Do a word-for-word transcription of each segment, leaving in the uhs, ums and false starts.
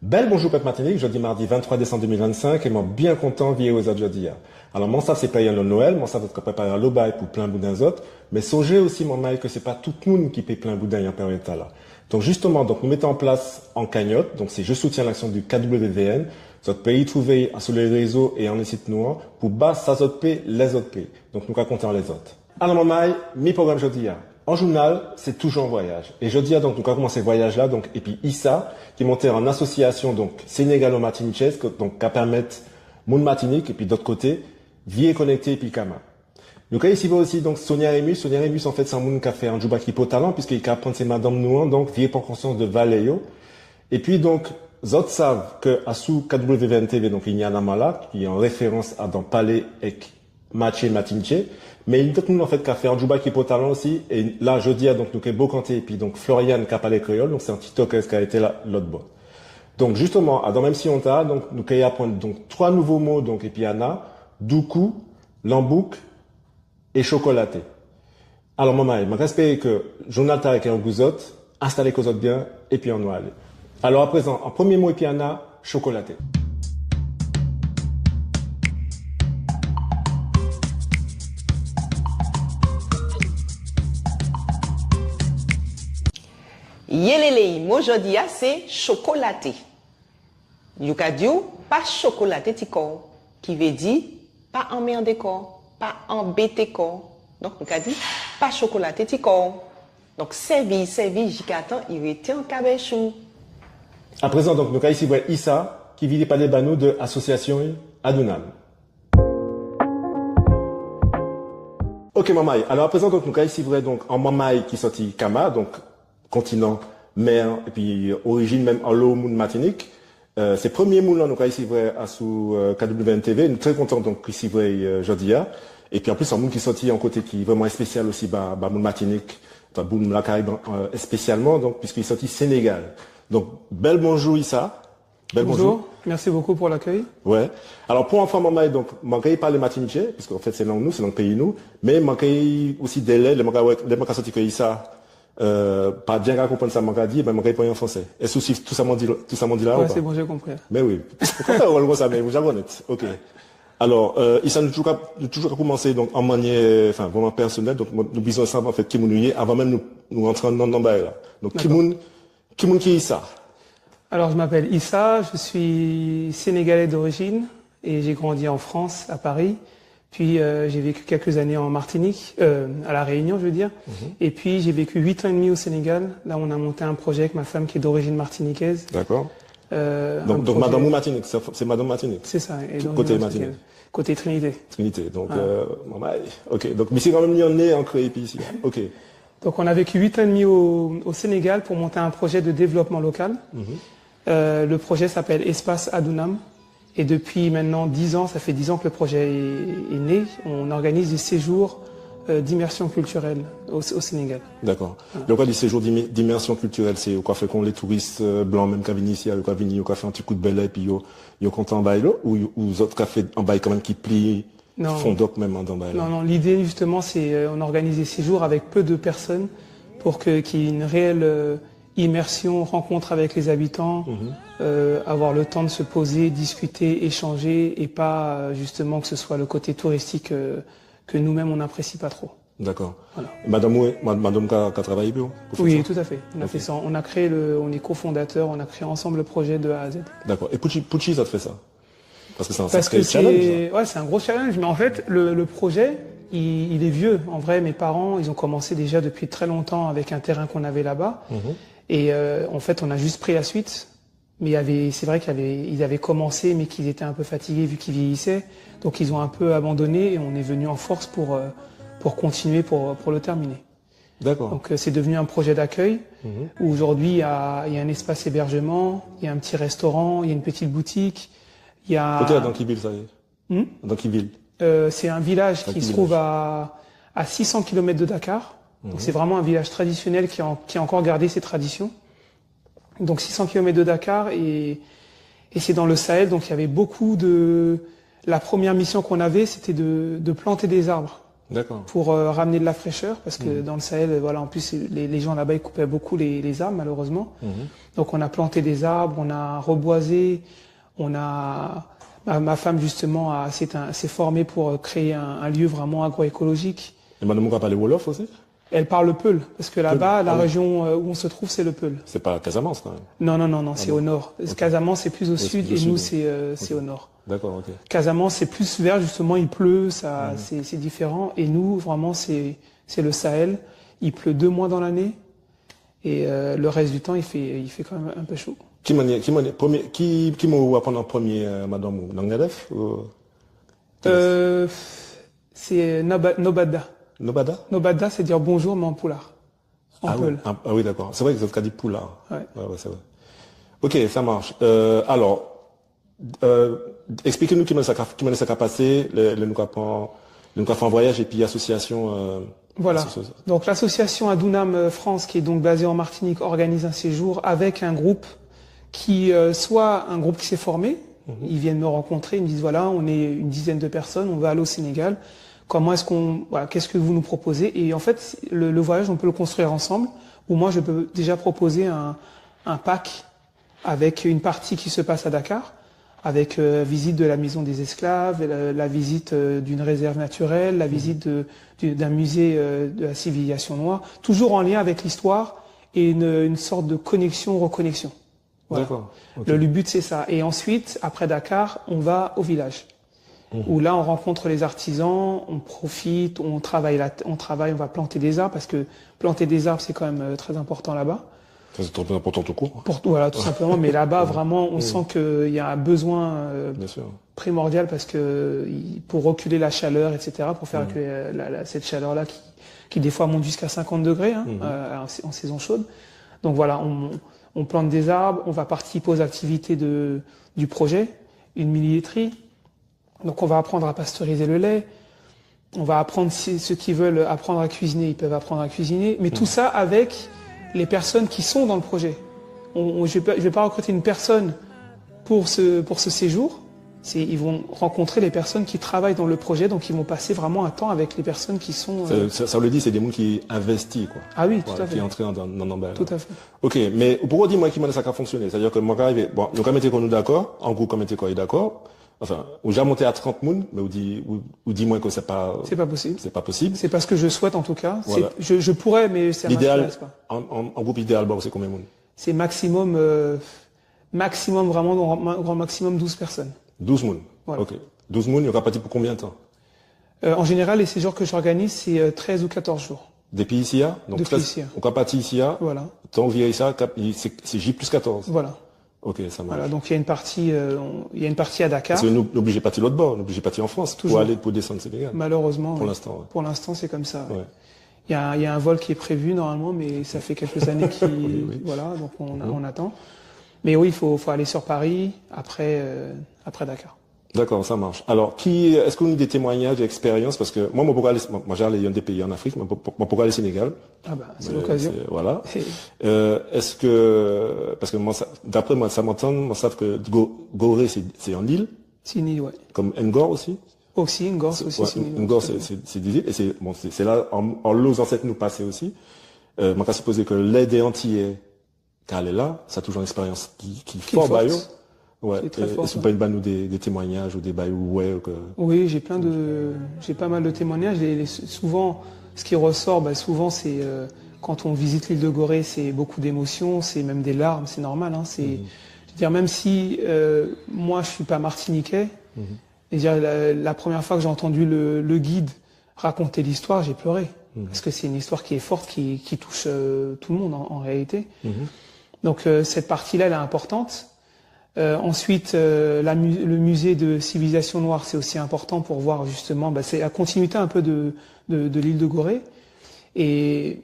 Bel bonjou pep Matinik, jòdi mardi venntwa désanm dé mil vennsenk, é mwen bien kontan viré wè zot jòdi-a. Alò, mwen sav sé périod Nwel, mwen sav zot ka préparé anlo bagay pou plen bouden zot, mé sonjé osi, manmay, ke sé pa tout moun ki pé plen bouden an périod-tala. Donk, jisteman, donk, nou mété an plas an kagnot, donk sé Je soutiens l'action du K W V N. Zot pé ritrouvé asou lé rézo é an sit nou an, pou ba sa zot pé, lè zot pé. Donk, nou ka konté anlè zot. Alò, manmay, mi pwogram jòdi-a. An jounal, sé toujou an vwayaj. É jòdi-a, donk, nou ka koumansé vwayaj-la, donk, épi Issa, ki monté an asosiasion, donk, sénégalo-matinikez, ke, donk, ka pèmet moun Matinik, épi dot koté, viré konekté épi Kama. Nou ka risivwè osi, donk, Sonia Remus. Sonia Remus, an fet, sé an moun ka fè an djoubak ki enpòtan, piske i ka aprann sé madanm nou an, donk, viré pran konsians di valè yo. Épi, donk, zot sav ke asou K W V N T V, donk, i ni Ana Mala, ki an référans adan palé ek matjé matinitjé. Mé i ni dot moun, an fet, ka fè an djoubak ki enpòtan osi. É la, jòdi-a, donk, nou ké bokanté, épi, donk, Floriane ka palé kréyol, donk, sé an tiktokez ki ka rété la, lot bò. Donk, jisteman, adan menm siyon-tala, donk, nou ké aprann, donk, twa nouvo mo, donk, épi Ana, doukou, lanbouk, é chokolaté. Alò, manmay, mwen ka espéré ke jounal-tala ké an gou zot, enstalé kò zot bien, épi annou alé. Alò, aprézan, an prèmié mo épi Ana, chokolaté. Yélélé, mo jòdi-a sé chokolaté. Yo ka di'w pa chokolaté ti kò'w, ki vé di pa anmèdé kò'w, pa anbété kò'w. Donk, nou ka di pa chokolaté ti kò'w. Donk, sèvi'y, sèvi'y jiskatan i rété an kabech ou. Aprézan, donk, nou ka risivwè Issa, ki vini palé ba nou di asosiasion Adounam. Ok, manmay. Alò, aprézan, donk, nou ka risivwè, donk, an manmay ki sòti Kama, donk, kontinan mè, épi orijin menm anlo moun Matinik. Euh, sé prèmié moun-lan nou ka risivwè asou, euh, K W N T V. Nou trè kontan, donk, risivwè'y, euh, jòdi-a. Épi an plis, an moun ki sòti an koté ki vréman espésial osi ba, ba moun Matinik, ba moun Lakarayib, euh, espésialman, donk, piske i sòti Sénégal. Donk, bel bonjou, Issa. Bel bonjou. Bonjour, merci beaucoup pour l'accueil. Wè. Alò, pou enfo, manmay, donk, man ka palé matinitjé, piske an fet, sé lang nou, sé lang péyi nou, mé man ka osi délè, lè man ka wè, lè man ka santi ke Issa, euh, pa bien ka konprann sa man ka di, ben, man ka palé an fransé. Es ou suiv tou sa man di, tou sa man di la, ou pa ? Ouais, c'est bon, j'ai compris. Mé wi. Ou ka fè wol kon sa, mé ou ja konnet. Ok. Alò, euh, Issa, nou toujou ka, nou toujou ka koumansé, donk, an manniè, anfen, vréman pèsonel, donk, nou bizwen sav, an fet, ki moun ou yé, avan menm nou, nou rantré an, an bagay-la. Donk, ki moun, Ki moun ki Issa ? Alors, je m'appelle Issa, je suis sénégalais d'origine et j'ai grandi en France, à Paris. Puis, euh, j'ai vécu quelques années en Martinique, euh, à La Réunion, je veux dire. Mhm. Et puis, j'ai vécu huit ans et demi au Sénégal. Là, on a monté un projet avec ma femme qui est d'origine martiniquaise. D'accord. Euh, un projet. Donc, donc, madanm ou Matinik, sé, sé madanm Matinik ? C'est ça, et d'origine martiniquaise. Koté Matinik ? Côté Trinité. Trinité, donk, euh, manmay, ok, donk, misié kanmenm, li né, ankran épi isi. Ok. Donc, on a vécu huit ans et demi au, au Sénégal pour monter un projet de développement local. Mhm. Euh, le projet s'appelle Espace Adounam. Et depuis maintenant dix ans, ça fait dix ans que le projet est, est né, on organise des séjours, euh, d'immersion culturelle au, au Sénégal. D'accord. Voilà. Donk, lè ou ka di séjour d'immer-, d'immersion culturelle, sé ou ka fè kon lé touris, euh, blan menm ka vini isi, yo ka vini, yo ka fè an ti kout bèlè, épi yo, yo kontan bagay-la, ou, ou zot ka fè an bagay kanmenm ki pli Non. Fondok menm, hein, dans le... Non, non, l'idée, justement, c'est, euh, on organise des séjours avec peu de personnes pour que, qu'il y ait une réelle, euh, immersion, rencontre avec les habitants, euh, avoir le temps de se poser, discuter, échanger et pas, euh, justement, que ce soit le côté touristique, euh, que nous-mêmes, on n'apprécie pas trop. D'accord. Voilà. Madanm, wi, ma-, madanm ka, ka travay épi'w, pou fè sa ? Oui, tout à fait. On a fait ça. Ok. On a créé le, on est cofondateur, on a créé ensemble le projet de A à Z. D'accord. É poutji, poutji zot fè sa ? Parce que c'est un sacré challenge, hein. Parce que c'est, ouais, c'est un gros challenge, mais en fait, le, le projet, il, il est vieux. En vrai, mes parents, ils ont commencé déjà depuis très longtemps avec un terrain qu'on avait là-bas. Mhm. Et, euh, en fait, on a juste pris la suite. Mais il y avait, c'est vrai qu'il y avait, ils avaient commencé, mais qu'ils étaient un peu fatigués vu qu'ils vieillissaient. Donc, ils ont un peu abandonné et on est venu en force pour, euh, pour continuer, pour, pour le terminer. D'accord. Donc, euh, c'est devenu un projet d'accueil où aujourd'hui, il y a, il y a un espace hébergement, il y a un petit restaurant, il y a une petite boutique, il y a... Koté, dans quelle ville ça est ? Hmm ? Dans quelle ville ? Euh, c'est un village qui se trouve à, à six cents kilomètres de Dakar. Donc, c'est vraiment un village traditionnel qui a, qui a encore gardé ses traditions. Donc, six cents kilomètres de Dakar et, et c'est dans le Sahel. Donc, il y avait beaucoup de, la première mission qu'on avait, c'était de, de planter des arbres. D'accord. Pour euh, ramener de la fraîcheur, parce que dans le Sahel, voilà, en plus, les, les gens là-bas, ils coupaient beaucoup les, les arbres, malheureusement. Donc, on a planté des arbres, on a reboisé, on a... Ma, ma femme, justement, a- s'est un- s'est formée pour euh, créer un, un lieu vraiment agroécologique. É madanm ou ka palé wolof osi ? Elle parle peul, parce que là-bas, la région euh, où on se trouve, c'est le peul. Sé pa Casamance, quand même. Non, non, non, non, c'est au nord. Casamance, c'est plus au sud, et nous, c'est euh, c'est au nord. D'accord, ok. Casamance, c'est plus vert, justement, il pleut, ça, c'est c'est différent. Et nous, vraiment, c'est c'est le Sahel. Il pleut deux mois dans l'année, et euh, le reste du temps, il fait il fait quand même un peu chaud. Ki manniè, ki manniè, prèmié, ki, ki mo ou aprann an prèmié, euh, madanm ou, Nangadef, ou... Euh, pff, c'est Noba- Nobada. Nobada ? Nobada, c'est dire bonjour, mais en poulard. En Ah oui, peul. Ah, ah oui, d'accord. Sé vré ke zot ka di poulard. Ouais. Ouais, ouais, c'est vrai. Ok, ça marche. Euh, alors, euh, expliquez-nous ki manniè sa ka, ki manniè sa ka pasé, le, le nou ka pran, le nou ka fè an voyage épi l'association, euh, Voilà. Association. Donc l'association Adunam euh, France, qui est donc basée en Martinique, organise un séjour avec un groupe qui, euh, soit un groupe qui s'est formé, ils viennent me rencontrer, ils me disent, voilà, on est une dizaine de personnes, on va aller au Sénégal. Comment est-ce qu'on, voilà, qu'est-ce que vous nous proposez ? Et en fait, le, le voyage, on peut le construire ensemble, ou moi, je peux déjà proposer un, un pack avec une partie qui se passe à Dakar, avec euh, visite de la maison des esclaves, la, la visite euh, d'une réserve naturelle, la visite de- du- d'un musée euh, de la civilisation noire, toujours en lien avec l'histoire et une, une sorte de connexion, reconnexion. Voilà. D'accord, ok. Le, le but, c'est ça. Et ensuite, après Dakar, on va au village. Où là, on rencontre les artisans, on profite, on travaille, la, on travaille, on va planter des arbres, parce que planter des arbres, c'est quand même euh, très important là-bas. Sa sé trè enpòtan tou kour. Pour- voilà, tout simplement. Mais là-bas, vraiment, on sent qu'il y a un besoin euh, Bien sûr. primordial parce que il- pour reculer la chaleur, et cetera, pour faire que euh, la- la- cette chaleur-là qui, qui des fois monte jusqu'à cinquante degrés hein, euh, en, en saison chaude. Donc voilà, on, on plante des arbres, on va participer aux activités de, du projet, une mini-laiterie. Donc on va apprendre à pasteuriser le lait, on va apprendre, si- ceux qui veulent apprendre à cuisiner, ils peuvent apprendre à cuisiner, mais tout ça avec les personnes qui sont dans le projet. On- on- je ne vais, pas- je vais pas recruter une personne pour ce, pour ce séjour. C'est- Ils vont rencontrer les personnes qui travaillent dans le projet, donc ils vont passer vraiment un temps avec les personnes qui sont... euh, Sa, sa, sa vlé di, sé dé moun ki envesti, kwa. Ah oui, tout à fait. Ki antré an, an, an, Tout à fait. Ok, mé ou poko di mwen ki manniè sa ka fonksioné. Sétadi ke mwen ka rivé, bon, nou ka mété kò nou dakò, an group ka mété kò li dakò, Enfin, ou ja monté a trant moun, mé ou di, ou, ou di mwen ke sé pa, C'est pas possible. Sé pa posib. C'est pas ce que je souhaite en tout cas. C'est- Voilà. Je, je pourrais, mais ça Lidéal, m'intéresse pas. An, an, an group idéal, ba, sé konbien moun ? C'est maximum, euh, maximum vraiment, grand, grand maximum douze personnes. Douz moun. Voilà. Ok. Douz moun, yo ka pati pou konbien tan ? Euh, en général, les séjours que j'organise, c'est euh, treize ou quatorze jours. Dépi isi-a ? Donk, Dépi trèz, isi-a. Ou ka pati isi-a ? Voilà. Tan ou viré isi-a, kap- i- sé sé J plus quatorze. Voilà. Ok, ça marche. Voilà, donc il y a une partie, euh, on- il y a une partie à Dakar. Paske nou, nou oblijé pati lot bò, nou oblijé pati an Frans pou Toujours. alé, pou désann Sénégal. Malheureusement, Pour oui. l'instant, ouais. Pour l'instant, c'est comme ça. Ouais. Ouais. Il y a, il y a un vol qui est prévu normalement, mais ça fait quelques années qu'il, Oui, oui. voilà, donc on, Mhm. on attend. Mais oui, il faut, faut aller sur Paris, après, euh, après Dakar. D'accord, ça marche. Alors, ki, est-ce que ou ni dé témoignaj, dé ekspérians ? Paske mwen, mwen poko alé, mwen, mwen ja alé an dé péyi an Afrik, mwen po- po- mwen poko alé Sénégal. Ah bah, c'est Euh, l'occasion. c'est- voilà. Euh, est-ce que, paske mwen, sa- d'après mwen, sa mwen tann, mwen sav ke Go- Gorée, sé sé an il, C'est une île, ouais. Comme Ngor aussi. Aussi, Ngor, C'est- aussi, ouais, c'est une île. Ngor, c'est c'est- c'est des îles. Et c'est bon, c'est c'est là, an, anlo zansèt nou pasé osi. Euh, mwen ka sipozé ke lè dé Antiyé ka alé la, sa toujou an ekspérians ki, ki Qui est fò ba yo. forte. Ouais. Qui est très Et, forte, et si ou ouais. pé ba nou dé, dé témoignaj ou dé bay ou wè ke Oui, j'ai plein de, j'ai pas mal de témoignages. Et les- souvent, ce qui ressort, bah, souvent, c'est euh, quand on visite l'île de Gorée, c'est beaucoup d'émotions, c'est même des larmes, c'est normal. Hein, c'est, Mhm. je veux dire, même si euh, moi, je suis pas martiniquais, Mhm. je veux dire, la, la première fois que j'ai entendu le, le guide raconter l'histoire, j'ai pleuré. Mhm. Parce que c'est une histoire qui est forte, qui, qui touche euh, tout le monde en, en réalité. Mhm. Donc euh, cette partie-là, elle est importante. Euh, ensuite, euh, la mu- le musée de civilisation noire, c'est aussi important pour voir justement, bah, c'est la continuité un peu de, de, de l'île de Gorée. Et,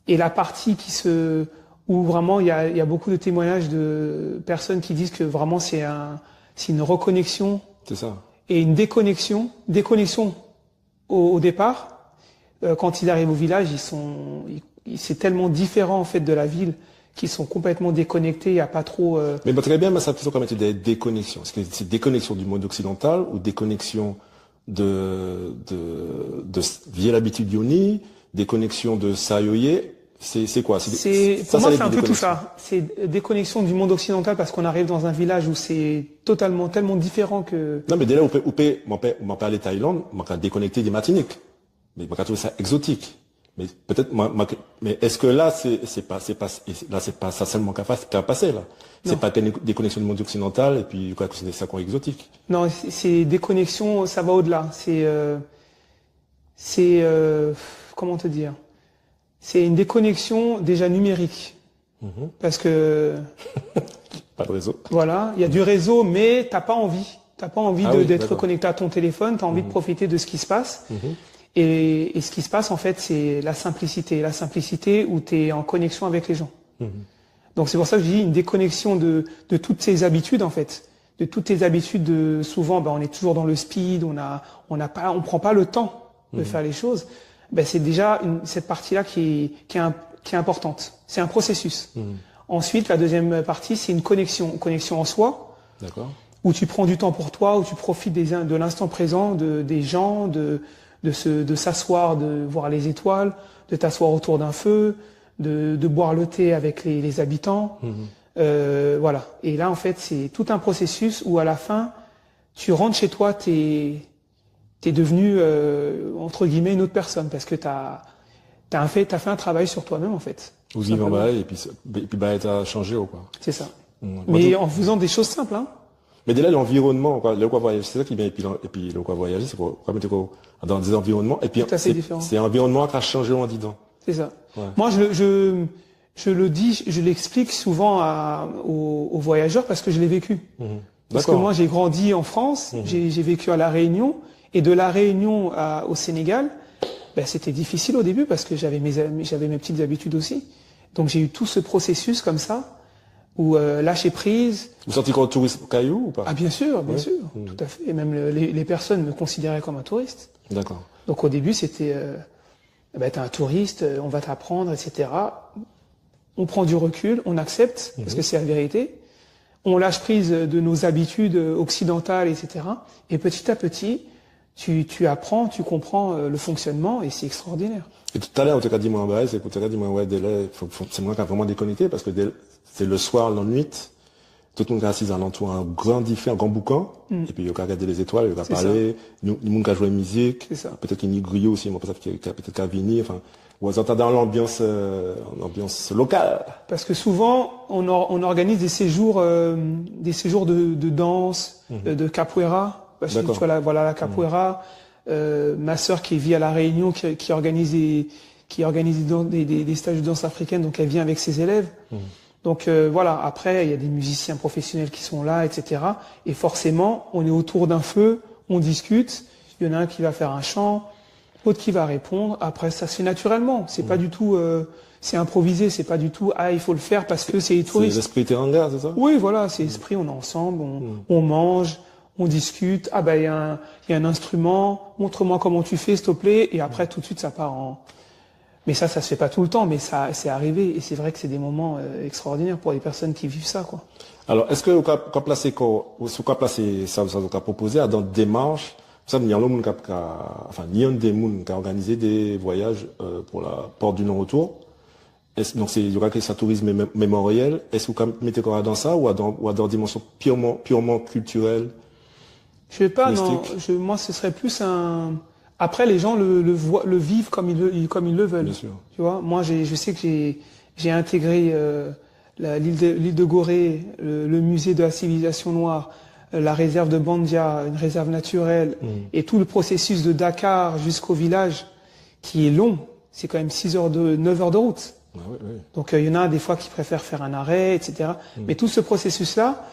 et la partie qui se, où vraiment il y a, il y a beaucoup de témoignages de personnes qui disent que vraiment c'est un, c'est une reconnexion C'est ça. et une déconnexion, déconnexion au, au départ, euh, quand ils arrivent au village, ils sont, ils- ils- c'est tellement différent en fait de la ville qu'ils sont complètement déconnectés. Il y a pas trop. euh, Mé bon, trè bien, mé sa, sa ka mèt dé dékoneksion. Paske sé dékoneksion di mond oksidantal ou dékoneksion de, de, de s-, vié labitid yo ni, dékoneksion de sa yo yé, sé, sé kwa ? Sé dé-, sé, pou mwen, sé an pé tousa. Sé dékoneksion du monde occidental parce qu'on arrive dans un village où c'est totalement, tellement différent que... Non, mé déja, ou pé, ou pé, mwen pé, mwen pé alé Thaïlande, mwen ka dékonekté de Matinik. Mé mwen ka touvé sa ekzotik. Mé pétet, mwen, mwen, mé es la, sé, sé pa, sé pa, la, sé pa sa selman ki ka, ki ka pasé, la ? Sé pa dé, dékoneksion du monde occidental, épi, kwa, sé sa ki lé ekzotik. Non, c'est, c'est déconnexion, ça va au-delà. C'est, euh, c'est, euh, comment te dire ? C'est une déconnexion déjà numérique. Mhm. Parce que... Pas de réseau. Voilà, il y a du réseau, mais t'as pas envie. T'as pas envie de, d'être connecté à ton téléphone, t'as envie de profiter de ce qui se passe. Mhm. Et, et ce qui se passe, en fait, c'est la simplicité. La simplicité où t'es en connexion avec les gens. Mhm. Donc c'est pour ça que je dis une déconnexion de, de toutes ces habitudes, en fait. De toutes tes habitudes, de, souvent, ben, on est toujours dans le speed, on a, on n'a pas, on prend pas le temps de faire les choses. Ben, c'est déjà une, cette partie-là qui est, qui est im-, qui est importante. C'est un processus. Mhm. Ensuite, la deuxième partie, c'est une connexion, une connexion en soi, où tu prends du temps pour toi, où tu profites des in-, de l'instant présent, de, des gens, de, de se, de s'asseoir, de voir les étoiles, de t'asseoir autour d'un feu, de, de boire le thé avec les, les habitants. Mhm. Euh, voilà. Et là, en fait, c'est tout un processus où, à la fin, tu rentres chez toi, t'es, t'es devenu, euh, entre guillemets, une autre personne, parce que t'as, t'as un fait, t'as fait un travail sur toi-même, en fait. Tout simplement. Ou viv an bagay, épi, épi bagay-tala chanjé, kwa. C'est ça. Mm. Mais en faisant des choses simples, hein. Mé déja, lanviwonnman, kwa, lè ou ka vwayajé, sé sa ki bien, épi, épi lè ou ka vwayajé, sé kwa, ou ka mété kò'w dan dé zanviwonnman, épi sé, sé anviwonnman-an ki ka chanjé'w andidan. C'est ça. Ouais. Moi, je, je, je le dis, je l'explique souvent à, aux, aux voyageurs parce que je l'ai vécu. Mhm. Parce que moi, j'ai grandi en France, j'ai, j'ai vécu à La Réunion, et de La Réunion à, au Sénégal, ben, c'était difficile au début parce que j'avais mes, j'avais mes petites habitudes aussi. Donc j'ai eu tout ce processus comme ça, où, euh, lâcher prise. Ou santi'w kon touris kay ou, ou pa ? Ah, bien sûr, bien sûr, tout à fait. Et même le, les, les personnes me considéraient comme un touriste. D'accord. Donc au début, c'était, euh, eh ben, t'es un touriste, euh, on va t'apprendre, et cetera. On prend du recul, on accepte, parce que c'est la vérité. On lâche prise de nos habitudes, euh, occidentales, et cetera. Et petit à petit, tu, tu apprends, tu comprends, euh, le fonctionnement, et c'est extraordinaire. É talè ou té ka di mwen an bagay, sé ke ou té ka di mwen, wè, délè, fo, fo, sé mwen ki vréman dékonekté, paske dé, sé le soir, lannuit, tout moun ka asiz alantou an gran difé, an gran boukan, épi yo ka gadé lézétwal, yo ka palé, ni, ni moun ka jwé mizik, pétet ni griyo osi, mwen pa sav ki, ki pétet ka vini, anfen, ou sa adan lanbians, euh, lanbians lokal. Parce que souvent, on or-, on organise des séjours, euh, des séjours de, de danse, euh, de capoeira. Parce que tu vois, la, voilà, la capoeira, euh, ma sœur qui vit à La Réunion, qui, qui organise des, qui organise des dan-, des, des, des stages de danse africaine, donc elle vient avec ses élèves. Donc, euh, voilà, après, il y a des musiciens professionnels qui sont là, et cetera. Et forcément, on est autour d'un feu, on discute, il y en a un qui va faire un chant, l'autre qui va répondre. Après, ça se fait naturellement. C'est pas du tout, euh, c'est improvisé, c'est pas du tout, ah, il faut le faire parce que c'est les touristes. C'est l'esprit teranga, c'est ça ? Oui, voilà, c'est l'esprit, on est ensemble, on, on mange, on discute. Ah ben, il y a un, il y a un instrument, montre-moi comment tu fais, s'il te plaît. Et après, tout de suite, ça part en, mais ça, ça se fait pas tout le temps, mais ça, c'est arrivé. Et c'est vrai que c'est des moments, euh, extraordinaires pour les personnes qui vivent ça, quoi. Alò, es ou ka, ka plasé kò'w, es ou ka plasé sa, sa ou ka pwopozé adan démach, sa, ni anlo moun ka, ka, anfen, ni an dé moun ka òganizé dé vwayaj, euh, pou la Porte du Non-Retour. Es, donk sé, yo ka kriyé sa tourisme mé-, mémoriel. Es ou ka mété kò'w adan sa ou adan, ou adan dimansion purement, purement culturelle ? Je sais pas, non. Touristique. Je, moi, ce serait plus un, après, les gens le, le voient, le vivent comme ils le, comme ils le veulent. Bien sûr. Tu vois, moi, j'ai, je sais que j'ai, j'ai intégré, euh, la, l'île de, l'île de Gorée, le, le musée de la civilisation noire, euh, la réserve de Bandia, une réserve naturelle, et tout le processus de Dakar jusqu'au village, qui est long, c'est quand même six heures de, neuf heures de route. Ah oui, oui. Donc, euh, il y en a des fois qui préfèrent faire un arrêt, et cetera. Mais tout ce processus-là,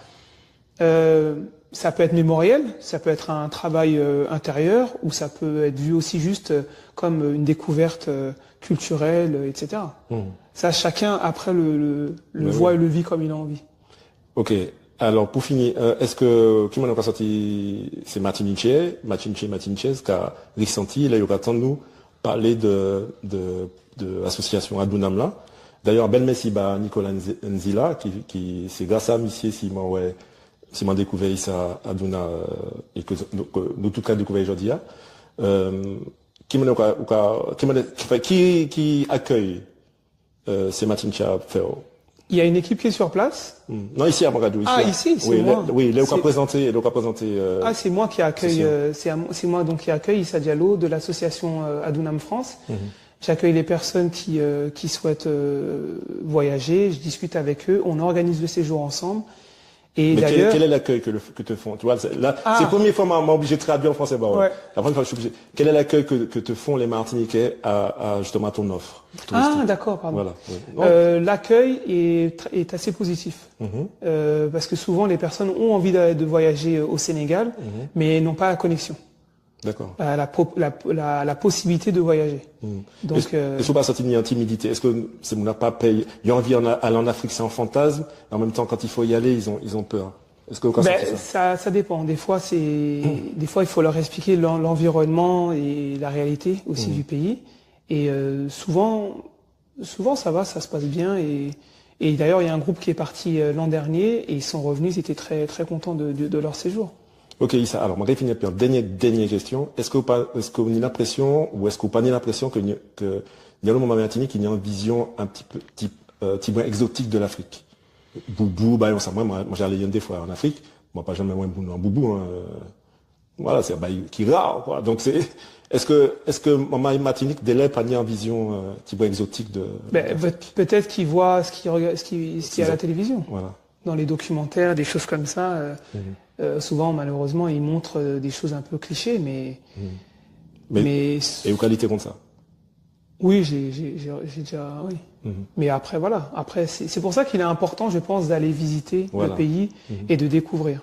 euh, ça peut être mémoriel, ça peut être un travail, euh, intérieur, ou ça peut être vu aussi juste, euh, comme une découverte, euh, culturelle, euh, et cetera. Ça, chacun, après, le, le, le voit et le vit comme il a envie. Ok. Alò, pou fini, euh, es, ki manniè ou ka santi sé Matinitjé, Matinitjé, Matinitjez ka risanti lè yo ka tann nou palé de, de, de asosiasion Adounam la ? Dayè, bel mèsi ba Nicolas Nzi-, Nzila, ki, ki, sé gras a misié si mwen wè si man dékouvè sa Adouna, euh, é ke, donk, euh, nou tout ka dékouvè jòdi-a, euh, ki manniè ou ka, ou ka, ki manniè, ki, ki, ki akèy, euh, sé Matinitjé-a fè ? Il y a une équipe qui est sur place. Hmm. Non, isi, a Mogadou, isi. Ah, ici, c'est moi. Oui, lè, oui, lè ou ka prézanté, lè ou ka prézanté, euh, ah, c'est moi qui accueille, euh, c'est à mo-, c'est moi donc qui accueille Issa Diallo de l'association, euh, Adounam France. Mhm. J'accueille les personnes qui, euh, qui souhaitent, euh, voyager, je discute avec eux, on organise le séjour ensemble. Et d'ailleurs, quel est l'accueil que, le, que te font ? Tu vois, c'est, là, c'est la première fois que je suis obligé de traduire en français. Bah ouais. Ouais. La première fois que je suis obligé. Quel est l'accueil que, que te font les Martiniquais à, à, justement, à ton offre touristique ? Ah, d'accord, pardon. Voilà, oui. Non. Euh, l'accueil est, tr-, est assez positif. Mhm. Euh, parce que souvent, les personnes ont envie de, de voyager au Sénégal, mhm, mais n'ont pas la connexion. D'accord. La, la po-, la, la, la possibilité de voyager. Hmm. Donc, est-ce, euh, est-ce que ou pa santi ni timidité ? Est-ce que sé moun-lan pa pè, ils ont envie d'en a-, aller en Afrique, c'est un fantasme, et en même temps, quand il faut y aller, ils ont, ils ont peur. Est-ce que ou ka santi sa ? Ben, ça, ça dépend. Des fois, c'est, des fois, il faut leur expliquer l'en-, l'environnement et la réalité aussi du pays. Et, euh, souvent, souvent, ça va, ça se passe bien. Et, et d'ailleurs, il y a un groupe qui est parti, euh, l'an dernier et ils sont revenus, ils étaient très, très contents de, de, de leur séjour. Ok, Issa, alò, man ka fini épi an dènié, dènié kestion. Est-ce que ou pa, est-ce que ou ni l'impression, ou est-ce que ou pa ni l'impression que, que, ni an moman Matinik, ni an vizion an ti pé, ti, euh, ti bren exotique de l'Afrique ? Boubou, bagay kon sa. Mwen, mwen, mwen, man alé yonndé fwa an Afrik, man pa janmen wè moun an boubou, hein, euh, Voilà, sé an bagay ki rare, quoi. Donc, c'est, est-ce que, est-ce que manmay Matinik, délè, pa ni an vizion, euh, ti bren exotique de, ben, de l'Afrique ? Peut-être qu'ils voient ce qui rega-, ce qui, ce qu'il y a à la télévision. Voilà. Dans les documentaires, des choses comme ça, euh, euh, souvent, malheureusement, ils montrent, euh, des choses un peu clichés, mais, mais, mais et ou ka lité kon sa ? Oui, j'ai, j'ai, j'ai, j'ai déjà, oui. Mhm. Mais après, voilà. Après, c'est, c'est pour ça qu'il est important, je pense, d'aller visiter le pays et de découvrir.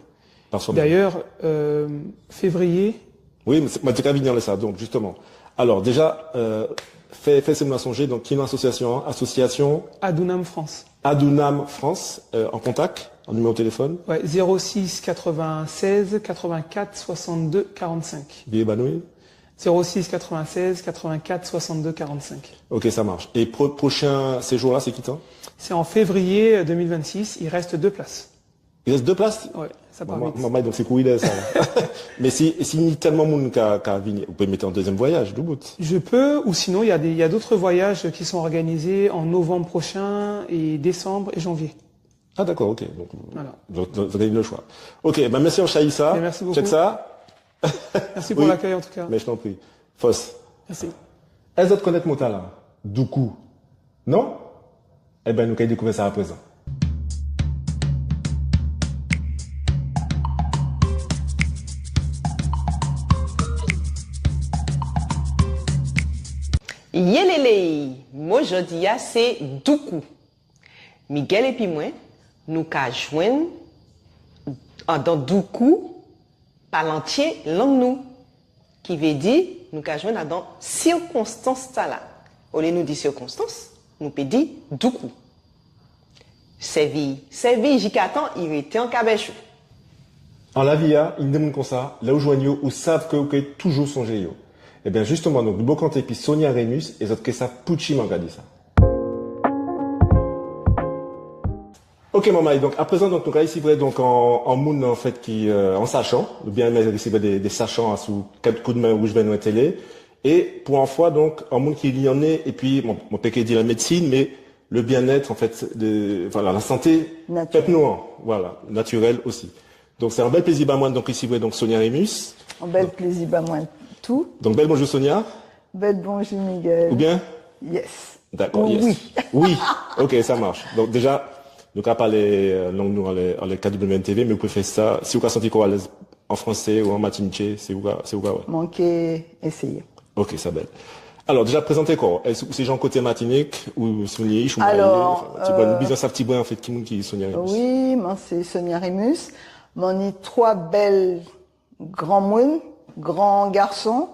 Par soi-même. D'ailleurs, euh, février. Oui, mé sé, man té ka vini anlè sa, donk, jisteman. Alò, déja, euh, fè, fè sé moun-lan sonjé, donk, ki non asosiasion, hein ? Asosiasion Adounam France. Adounam France, euh, an kontak, an niméro téléfòn ? Ouais, zéro six quatre-vingt-seize quatre-vingt-quatre soixante-deux quarante-cinq. Viyé ba nou, wi. Zéro six quatre-vingt-seize quatre-vingt-quatre soixante-deux quarante-cinq. Ok, ça marche. Et pro-, prochain séjour là, c'est qui, toi ? C'est en février, euh, deux mille vingt-six. Il reste deux places. Il reste deux places ? Ouais, ça part vite. Bon, moi, moi, donc c'est couru ça. Mais si, si ni tellement de monde qui a, qui a venu, vous pouvez mettre un deuxième voyage, doubout. Je peux, ou sinon, il y a des, il y a d'autres voyages qui sont organisés en novembre prochain et décembre et janvier. Ah, d'accord, ok. Donc, voilà. Donc, vous avez le choix. Ok, ben, merci anchay Issa. Mais merci beaucoup. Check ça. Merci pour l'accueil, en tout cas. Mais je t'en prie. Fos. Merci. Èske zot konnet mo-tala ? Doukou. Non ? Eben, nou kay dékouvè sa aprézan. Yélélé ! Mo jòdi-a sé doukou. Miguel épi mwen, nou ka jwenn adan doukou palantié lang nou. Ki vé di, nou ka jwenn adan sikonstans-tala. Olié nou di sikonstans, nou pé di doukou. Sèvi'y, sèvi'y jikatan i rété an kabech ou. An lavi-a, ni dé moun kon sa, lè ou jwenn yo, ou sav ke ou ké toujou sonjé yo. Eben, jisteman, donk, nou bokanté épi Sonia Remus, é zot ké sav poutji man ka di sa. Ok, manmay, donk, aprézan, donk, nou ka risivrè, donk, an, an moun, an fet, ki, euh, an sachan, oben nou ka risivrè dé, dé sachan asou Koudmen Wouj Vè Nwè Télé, é pou an fwa, donk, an moun ki liannen, épi, bon, man pé ké di la médsin, mé le bien-être, an fet, de, voilà, la santé pep nou an, voilà, natirel osi. Donk, sé an bel plézi ba mwen, donk, risivrè, donk, Sonia Remus. An bel plézi ba mwen tou. Donk, bel bonjou, Sonia. Bel bonjou, Miguel. Ou bien ? Yes. D'accord, yes. Oui. Oui. Ok, ça marche. Donk, déja, nou ka palé, euh, lang nou anlè, anlè K W N T V, mé ou pé fè sa, si ou ka santi kò'w alez an fransé ou an matinitjé, sé ou ka, sé ou ka, wè. Man ké éséyé. Ok, sa bel. Alò, déja, prézanté kò'w. Eske ou sé jan koté Matinik, ou sé Ich, ou Mayé, anfen, ti bren, nou bizwen sav ti bren, an fet, ki moun ki Sonia Remus. Wi, mwen sé Sonia Remus. Man ni twa bel granmoun, gran gason.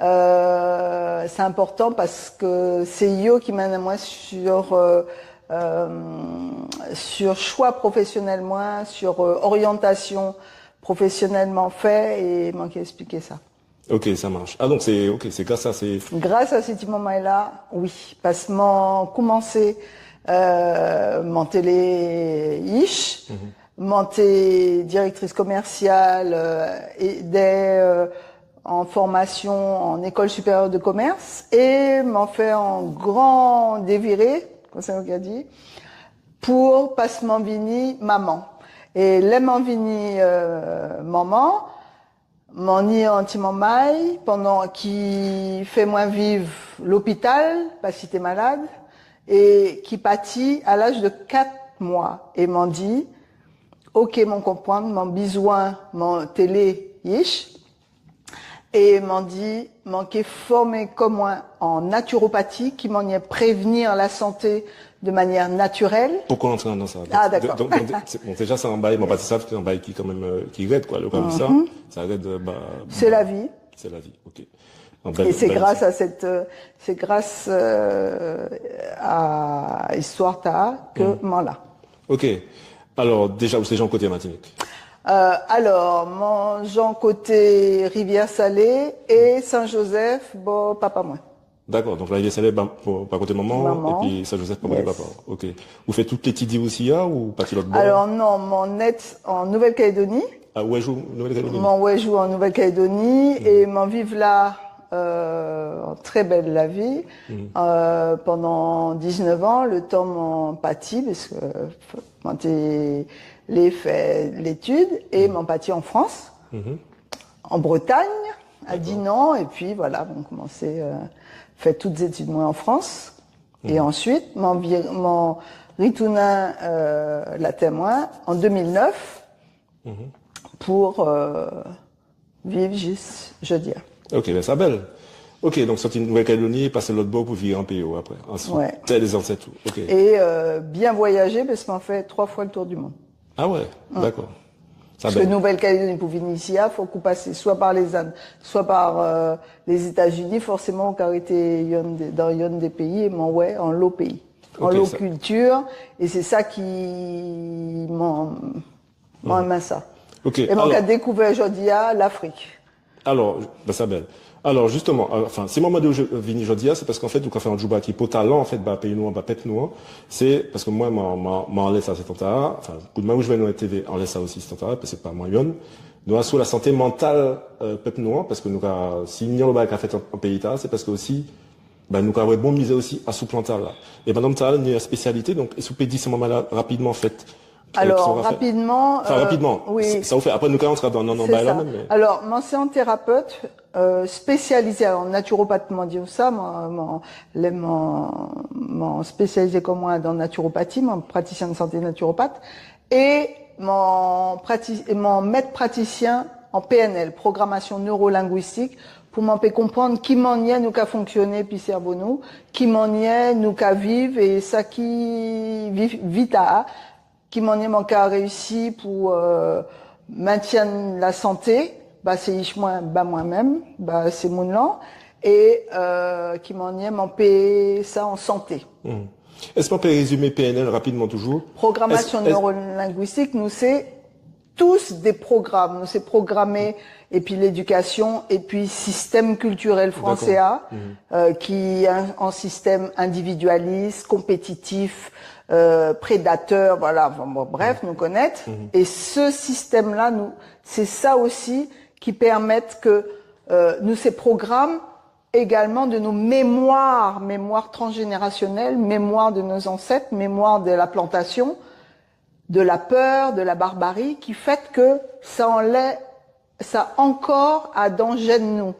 Euh, sé enpòtan paske sé yo ki mennen mwen sur, euh, euh, sur chwa profésionel mwen, sur, euh, oryantasion profésionel man fè, é man ké esplitjé sa. Ok, ça marche. Ah, donc c'est, ok, c'est grâce à ces... Gras a sé ti manmay-la, wi. Paske man koumansé, euh, man té lé Ich, man té direktris komèsial, euh, é dè, euh, an fòmasion an École supérieure de commerce, é man fè an gran déviré, kon sa yo ka di, pou pas man vini manman. É lè man vini, euh, manman, man ni an ti manmay pandan ki fè mwen viv lopital, pas i té malad, é ki pati a laj de kat mwa. É man di, OK, man konprann, man bizwen, man té lé ich. É man di, man ké fòmé kò mwen an naturopathie, ki manniè prévenir la santé de manière naturelle. Pourquoi entrer dans ça? Ah, d'accord. Donc, donc, donc, c'est, bon, déjà, c'est un bail, man pa té sav, c'est un bail qui, quand même, euh, qui rèd, quoi, le, comme ça. Mhm. Ça rèd, euh, bah, sé bah, la vie. C'est la vie, OK. Un bel, é sé bel gras a sèt, euh, sé gras, euh, a istwa-tala ke man la. OK. Alò, déja, ou sé jan koté Matinik? Euh, alò, man jan koté Riviè-Salé é Sen-Jozèf, bò papa mwen. Dakò, donk Riviè-Salé, ba, pou, pa koté manman, manman, épi Sen-Jozèf, pa koté papa. Yes. OK. Ou fè tout létid isi-a, ou pati lot bò? Alò, non, man né an Nouvelle-Calédonie. Ah, ou wè jou Nouvelle-Calédonie? Man wè jou an Nouvelle-Calédonie, é man viv la, euh, an trè bel lavi, euh, pandan diznèf an, le tan man pati, paske, euh, man té lé fè létid, é man pati an Frans, an Bretagne, a Dinan, épi voilà, man koumansé, euh, fè tout zétid mwen an Frans. É ansuit, man vi-, man ritounen, euh, latè mwen an dé mil nèf, pou, euh, viv jis jòdi-a. OK, ben sa bel. OK, donk sòti Nouvelle-Calédonie, pasé lot bò pou viré an péyi'w apré. Ansuit, wè, tè dé zansèt ou. OK. É, euh, bien voyajé, paske man fè twa fwa le tour du monde. Ah wè, dakò. Sa bel. Paske Nouvelle-Calédonie, pou vini isi-a, fok ou pasé swa pa lé Indes, swa pa, euh, lé Étazini, fòséman, ou ka rété yonn dé, dan yonn dé péyi, é man wè anlo péyi. OK, anlo kilti, é sé sa ki, man, man enmen sa. OK, é man ka dékouvè jòdi-a Lafrik. Alò, ben, sa bel. Alò, jisteman, euh, anfen, si man mandé'w vini jòdi-a, sé paske, an fet, ou ka fè an djoubak ki enpòtan, an fet, ba péyi nou an, ba pep nou an. Sé paske mwen, man, man, man anlè sa, sé tan-tala, anfen, koudmen ou jwenn nou an TV, anlè sa osi, sé tan-tala, paske pa mwen yonn. Nou asou la santé mantal, euh, pep nou an, paske nou ka, si ni anlo bagay ka fet an, an péyi-tala, sé paske osi, ben, nou ka wè bon mizè osi asou plan-tala. É madanm-tala ni an spésialité, donk, es ou pé di sé manmay-la rapidman, an fet, Alò, rapidman, anfen, euh, rapidman, wi. Sa, sa ou fè. Apré, nou ka antré dan, dan, dan bagay-la menm, mé... Alò, man sé an térapet, euh, spésializé, alò, naturopat, man di'w sa, man, man, lè man, man spésializé kò mwen dan naturopati, man pratisièn santé naturopat, é man prati-, é man met pratisien an P N L, programasion nérolengwistik, pou man pé konprann ki manniè nou ka fonksioné épi sèvo nou, ki manniè nou ka viv, é sa ki vi-, vi-tala, ki manniè man ka réisi pou, euh, mentien la santé, ba sé ich mwen, ba mwen menm, ba sé moun-lan, é, euh, ki manniè man pé sa an santé. Hmm. Es man pé rézimé P N L rapidman toujou? Programasion nérolengwistik, nou sé tous des programmes, nou sé programé épi lédikasion, épi sistem kiltirel fransé-a, euh, ki an, an sistem endividialis, konpétitif, euh, prédatè, voilà, bon, bon, bref, nou konnet. É sé sistem-la, nou, sé sa osi ki pèmet ke, euh, nou sé program également de nos mémoires, mémoire transgénérationnelle, mémoire de nos ancêtres, mémoire de la plantation, de la peur, de la barbarie, ki fè ke sa anlè, sa ankò adan jèn nou,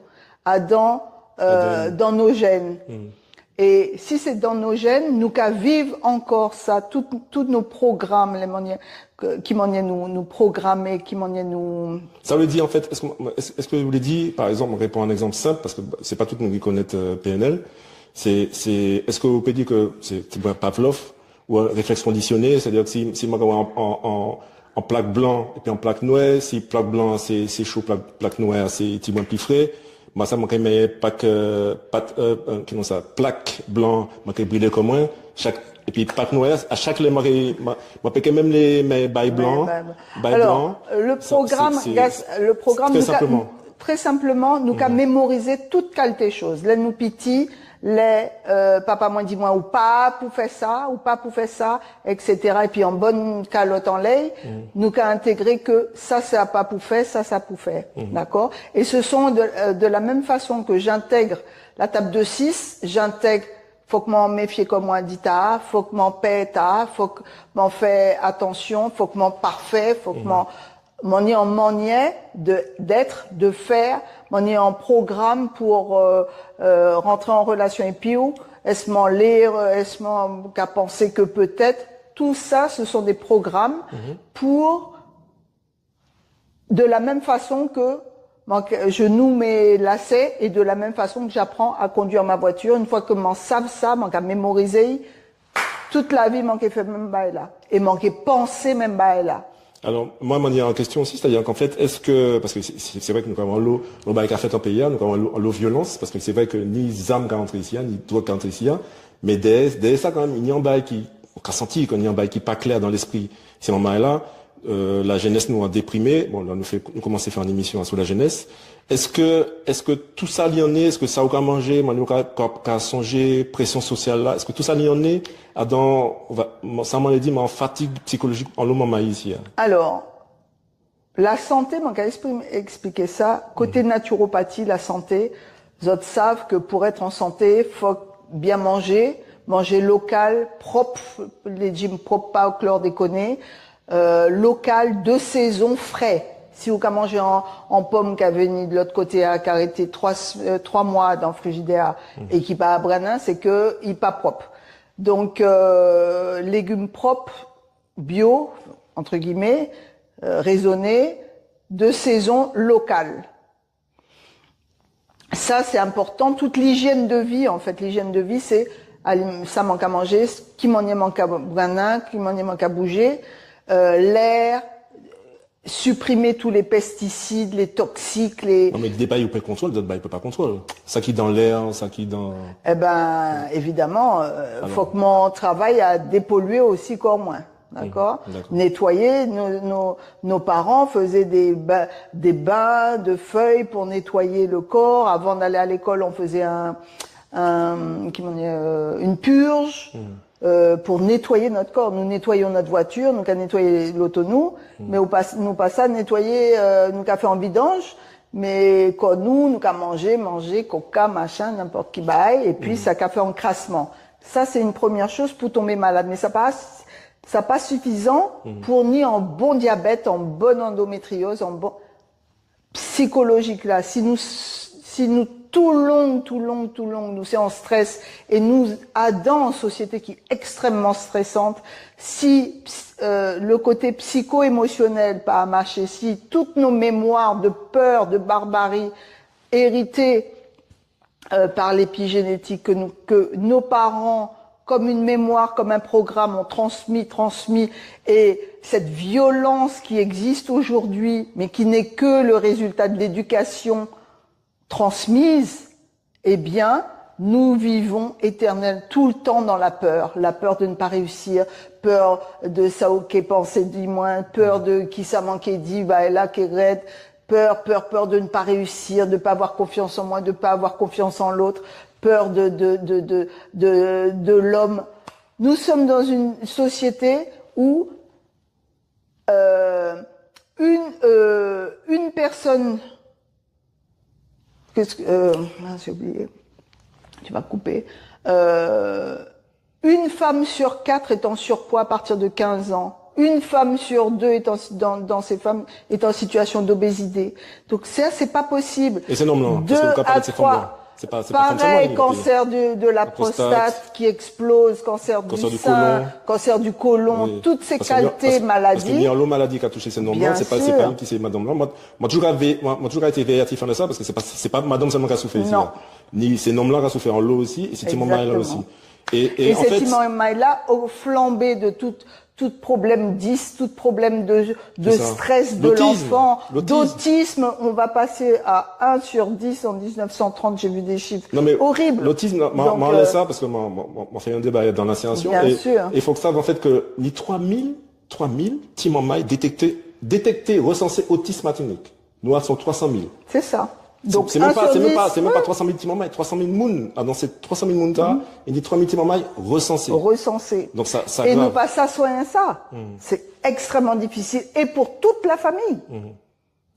adan, euh, adan nou. Dan nos gènes. Hmm. É si sé dan nos gènes, nou ka viv ankò sa, tout, tout nos programmes, lé manniè ke, ki manniè nou, nou programé, ki manniè nou... Sa vé di, an fet, es, es, es ou lé di, pa ekzanp, man ka pran an ekzanp senp, paske sé pa tout moun ki konnet, euh, P N L, sé, sé, es ou pé di ke sé, sé Pavlov, ou an réfleks kondisioné, sétadi ke si, si man ka wè an, an, an, an plak blan épi an plak nwè, si plak blan sé, sé cho, plak, plak nwè sé tibwen pli fré, man sa, man ka enmen pat, euh, pat, euh, euh, ki non sa, plak blan, man ka brilé kò mwen, chak, épi pat nwè, a chak lè man ka, man, man pé ka menm lé, mé bay blan, bay blan. Alò, euh, le programme, sé, sé, Gas-, le programme, très simplement. Trè senpleman, nou ka mémorizé tout kalté choz. Lè nou piti, lè, euh, papa mwen di mwen, ou pa pou fè sa, ou pa pou fè sa, et cetera. Épi an bon kalot anlè'y, nou ka entégré ke sa, sa pa pou fè, sa, sa pou fè. Dakò ? Et ce sont de, euh, de la même façon que j'intègre la table de six, j'intègre, fok mwen méfié kò mwen di ta, fok mwen pè ta, fok mwen fè atansion, fok mwen parfè, fok mwen, mwen ni an manniè de, d'être, de faire, mwen ni an program pou, euh, euh, rantré an rélasion épi'w, es mwen lé, es mwen ka pansé ke pétet, tout sa, ce sont des programmes pour de la même façon que, donc, je noue mes lacets et de la même façon que j'apprends à conduire ma voiture, une fois que mwen sav sa, mwen ka mémorizé, tout lavi mwen ké fè menm bagay-la. É mwen ké pansé menm bagay-la. Alò, mwen, mwen ni an kestion osi, sétadi ke an fet, eske, paske sé, sé, sé vré ke nou ka wè anlo, anlo bagay ka fet an péyi-a, nou ka wè anlo, anlo violans, paske sé vré ke ni zam ka rantré isi-a, ni drog ka rantré isi-a, mé dèyè, dèyè sa kanmenm, ni an bagay ki, ou ka santi ke ni an bagay ki pa klè dan lespri sé manmay-la, euh, lajénes nou an déprimé. Bon, la nou fè, nou koumansé fè an émision asou lajénes. Eske, eske tout sa li anné, eske sa ou ka manjé, manniè ou ka, ka, ka sonjé, présion sosial-la, eske tout sa li anné adan, ou va, sa mwen lé di, mé an fatig sikolojik anlo manmay isi-a ? Alò, lasanté, mwen ka esprim-, ekspliké sa. Koté naturopati, lasanté, zot sav ke pou et an santé, fok bien manjé, manjé lokal, prop, léjim prop, pa klordékoné, euh, lokal, de sézon, fré. Si ou ka manjé an, an pom ka vini de lot koté-a, ka rété twa, euh, twa mwa dan frijidè é ki pa brennen, sé ke i pa prop. Donk, euh, légim prop, bio, entre guillemets, euh, raisonné, de sézon, lokal. Sa, sé enpòtan. Tout lijièn de vi, an fet, lijièn de vi, sé alim-, sa mwen ka manjé, ki manniè mwen ka brennen, ki manniè mwen ka boujé, euh, lè, siprimé tout lé pestisid, lé toksik, lé... Non, mé dé bagay ou pé kontrolé, dot bagay ou pé pa kontrolé. Sa ki dan lè, sa ki dan... Eben, évidaman, euh, fok mwen travay a dépollué osi kò mwen. D'accord ? D'accord. Nettoyer, nos, nos, nos parents faisaient des ba-, des bains de feuilles pour nettoyer le corps. Avant d'aller à l'école, on faisait un, un, comment dire, euh, une purge, euh, pour nettoyer notre corps. Nous nettoyons notre voiture, nou ka nétwayé loto nou, mé ou pa, nou pa sa nétwayé, euh, nou ka fè an vidanj, mé kò nou, nou ka manjé, manjé, koka, machin, nenpot ki bagay, épi sa ka fè an krasman. Sa, sé an prèmié choz pou tonbé malad. Mé sa pa, sa pa sifizan pou ni an bon diabet, an bon andométrioz, an bon sikolojik la. Si nou, si nou toulong, toulong, toulong, nou sé an strès, é nou adan an sosiété ki ekstrèmman strésant, si, euh, le koté psiko-émosionel pa maché, si tout nos mémoires de peur, de barbarie, héritées euh, par l'épigénétique que nous, que nos parents, comme une mémoire, comme un programme, ont transmis, transmis, et cette violence qui existe aujourd'hui, mais qui n'est que le résultat de l'éducation transmise, eh bien, nous vivons éternel, tout le temps dans la peur, la peur de ne pas réussir, peur de sa ou ké pansé di mwen, peur de kisa man ké di, bagay-la ké red, peur, peur, peur de ne pas réussir, de pas avoir confiance en moi, de pas avoir confiance en l'autre, peur de, de, de, de, de, de l'homme. Nous sommes dans une société où, euh, une, euh, une personne, qu'est-ce que, euh, mince, j'ai oublié. Tu vas couper. Euh, Une femme sur quatre est en surpoids à partir de quinze ans. Une femme sur deux est en, dans, dans ces femmes est en situation d'obésité. Donc ça, c'est pas possible. É sé nonm-lan, paske ou ka palé de sé fanm-lan. Sé pa, sé pa fanm selman. Pareil, cancer de, de la prostate qui explose, cancer du sein, cancer du côlon, toutes ces qualités, maladies. Paske ni anlo maladi ka touché sé nonm-lan, sé pa, sé pa ki sé madanm-lan. Mwen, mwen toujou ka vé-, mwen, mwen toujou ka été véyatif an sa, paske sé pa, sé pa madanm selman ka soufè isi-a. Ni sé nonm-lan ka soufè anlo osi, é sé ti manmay-la osi. É, é, é sé ti manmay-la, o flanbé de tout, tout problème dys, tout problème de, de stress de l'enfant, d'autisme, on va passer à un sur dix en dix-neuf cent trente, j'ai vu des chiffres horribles. Non, mé l'autisme, mwen, mwen, sa, paske mwen, mwen, mwen, mwen fè an déba dan Lasyansion, é, é fok sav, an fet, ke ni twa mil, twa mil ti manmay détekté, détekté, resansé otis Matinik. Nou a twa san mil. Sé sa. Donk, sé menm pa, sé menm pa, sé menm pa twa san mil ti manmay, twa san mil moun. Ah, dan sé twa san mil moun-tala, i ni twa mil ti manmay résansé. Résansé. Donk sa, sa É nou grav. pa sa swen sa. Sé extrêmement difficile. Et pour toute la famille.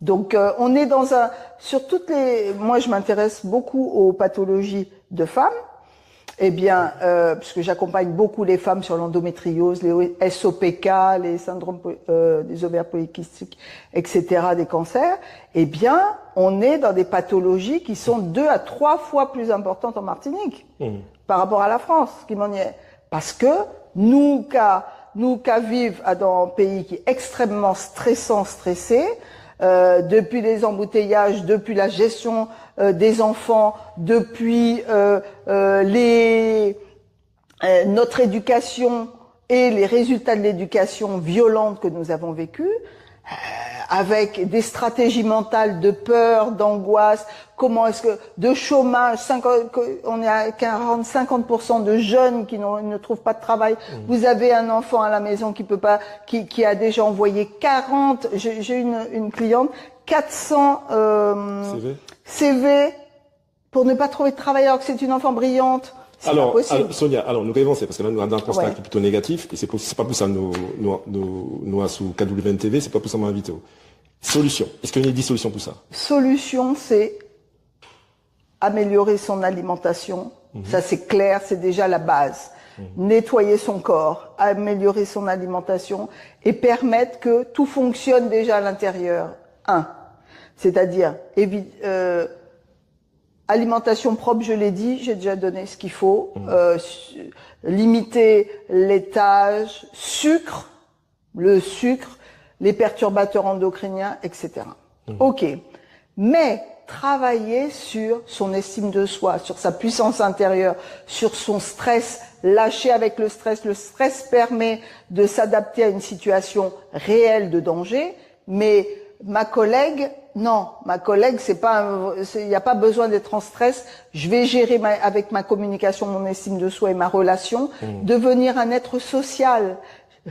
Donc, euh, on est dans un, sur toutes les, moi, je m'intéresse beaucoup aux pathologies de femmes. Eh bien, euh, puisque j'accompagne beaucoup les femmes sur l'endométriose, les S O P K, les syndromes po- euh, des ovaires polykystiques, et cetera, des cancers, eh bien, on est dans des pathologies qui sont deux à trois fois plus importantes en Martinique par rapport à la France, ki manniè. Parce que nou ka, nou ka viv a- dans un pays qui est extrêmement stressant, stressé, euh, depuis les embouteillages, depuis la gestion euh, des enfants, depuis euh, euh, les, euh, notre éducation et les résultats de l'éducation violente que nous avons vécue, euh, avec des stratégies mentales de peur, d'angoisse, comment est-ce que, de chômage, cinquante, que- on est à quarante, cinquante pour cent de jeunes qui n'ont- ne trouvent pas de travail. Vous avez un enfant à la maison qui peut pas, qui, qui a déjà envoyé quarante, j'ai j'ai une, une cliente, quatre cents euh, C V. C V pour ne pas trouver de travail alors que c'est une enfant brillante. C'est pas Alò, possible. alò, Sonia, alò, nou ka avansé, paske la nou dan an konsta Ouais. ki plito négatif, é sé pou, sé pa pou sa nou, nou, nou, nou asou K W N T V, sé pa pou sa man envité'w. Solision. Eské ni dé solision pou sa ? Solution, c'est améliorer son alimentation. Ça, c'est clair, c'est déjà la base. Nettoyer son corps, améliorer son alimentation et permettre que tout fonctionne déjà à l'intérieur. Un. C'est-à-dire, évi- euh, alimentation propre, je l'ai dit, j'ai déjà donné ce qu'il faut. Euh, su- limiter laitage, sucre, le sucre, les perturbateurs endocriniens, et cetera. Ok. Mais travailler sur son estime de soi, sur sa puissance intérieure, sur son stress, lâcher avec le stress. Le stress permet de s'adapter à une situation réelle de danger, mais ma collègue, non, ma collègue, c'est pas, un- c'est- il n'y a pas besoin d'être en stress. Je vais gérer ma- avec ma communication, mon estime de soi et ma relation, devenir un être social.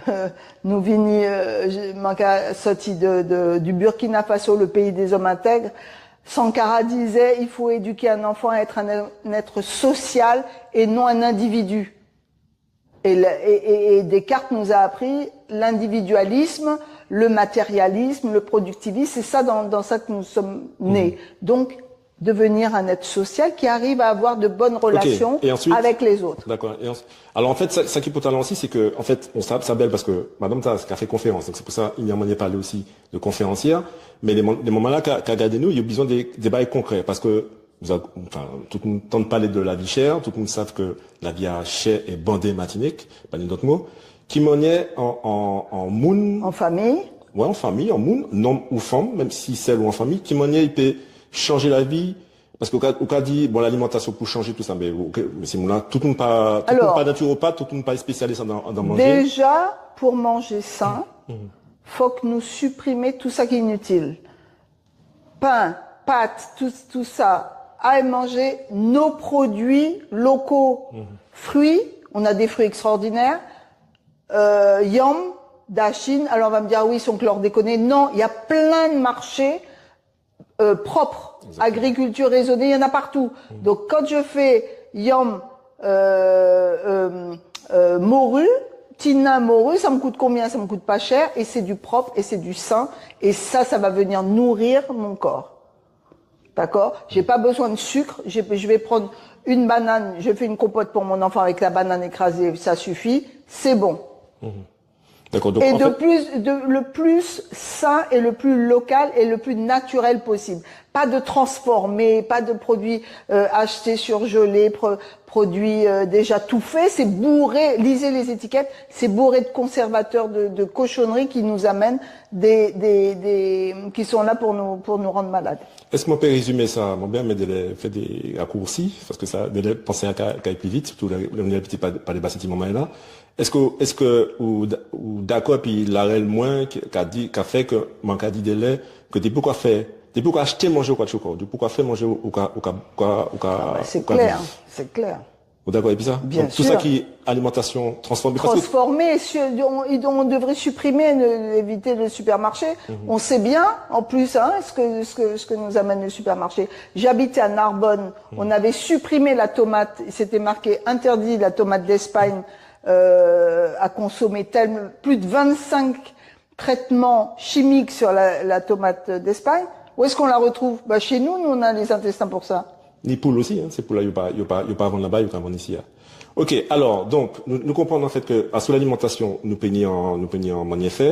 Euh, nou vini, euh, je- man ka sòti de, de- du Burkina Faso, le pays des hommes intègres. Sankara disait, il faut éduquer un enfant à être un, un être social et non un individu. Et, le- et- et- et Descartes nous a appris l'individualisme, le matérialisme, le productivisme, c'est ça dans, dans ça que nous sommes nés. Donc, devenir un être social qui arrive à avoir de bonnes relations Et ensuite avec les autres. D'accord. Et en- Alors en fait, ça, ça qui est important aussi, c'est que en fait, on sa, sa bel parce que madame ta, ka fè konférans, donc c'est pour ça il y a moyen de parler aussi de conférencière. Mais les, mo- les moments-là, qu'a qu'a gadé nou, il y a besoin de, de bails concrets parce que vous avez- enfin, tout le monde entend parler de la vie chère, tout le monde savent que la vie chère est bandée Martinique, pas d'autres mots. Ki manniè an, an, an moun, En famille, ouais, an fanmi, an moun, nonm ou fanm, menm si sel ou an fanmi, ki manniè i pé chanjé lavi, paske ou ka, ou ka di, bon, lalimantasion pou chanjé tout sa, mé, ok, mé sé moun-la, tout moun pa, tout Alors, moun pa naturopat, tout moun pa spésialis dan, dan manjé. Déjà, pour manger sain, faut que nous supprimer tout ça qui est inutile. Pain, pâtes, tout, tout ça. Allez manger nos produits locaux. Fruits, on a des fruits extraordinaires. Euh, yanm, dachin. Alors on va me dire, ah oui, ils sont chlordéconés. Non, il y a plein de marchés euh, propres. Agriculture raisonnée, il y en a partout. Donc quand je fais yanm, euh, euh, euh, morue, tinen morue, ça me coûte combien ? Ça me coûte pas cher, et c'est du propre, et c'est du sain, et ça, ça va venir nourrir mon corps. D'accord ? J'ai pas besoin de sucre, j'ai- je vais prendre une banane, je fais une compote pour mon enfant avec la banane écrasée, ça suffit, c'est bon. D'accord, donc Et en de fait, plus, de, le plus sain et le plus local et le plus naturel possible. Pas de transformés, pas de produits euh, achetés surgelés, pro- produits euh, déjà tout faits. C'est bourré, lisez les étiquettes, c'est bourré de conservateurs, de, de cochonneries qui nous amènent des, des, des, qui sont là pour nous, pour nous rendre malades. Eské man pé rézimé sa, man bien, mé délè fè dé rakoursi, paske sa, délè pansé-a ka, ka alé pli vit, sirtou lè, lè, lè piti pa, pa dépasé ti moman-la. Eské, eské ou, d- ou dakò épi larel mwen ki, ka di, ka fè ke, man ka di délè, ke dépi ou ka fè, dépi ou ka achté manjé ou ka tjwé kò'w, dépi ou ka fè manjé ou ka, ou ka, ou ka, ou ka, Ah bah, c'est ou ka clair, viv. C'est clair. Ou dakò épi sa ? Bien sûr. Donk, tout sa ki alimantasion transfòmé, paske... Transformé, sur, on, on devrait supprimer, ne, éviter le supermarché. Mhm. On sait bien, en plus, hein, ce que, ce que, ce que nous amène le supermarché. J'habitais à Narbonne, mhm, on avait supprimé la tomate, c'était marqué interdit, la tomate d'Espagne, euh, a consommé tel-, plus de vingt-cinq traitements chimiques sur la, la tomate d'Espagne. Où est-ce qu'on la retrouve ? Bah, chez nous, nous, on a les intestins pour ça. Ni poul osi, en, sé poul-la, yo pa, yo pa, yo pa vann laba, yo ka vann isi-a. OK, alò, donk, nou, nou konprann, an fet, ke asou lalimantasion, nou pé ni an, nou pé ni an manniè fè,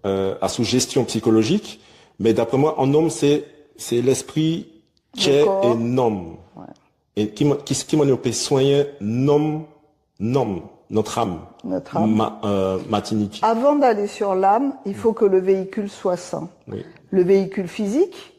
euh, asou jestion sikolojik, mé dapré mwen, an nonm, sé, sé lespri, tjè é nanm. Lè kò. Ouais. É ki man-, ki, ki manniè ou pé swen nanm, nanm, notre âme. Notre âme. Ma-, euh, Matinik. Avant d'aller sur l'âme, il faut que le véhicule soit sain. Oui. Le véhicule physique,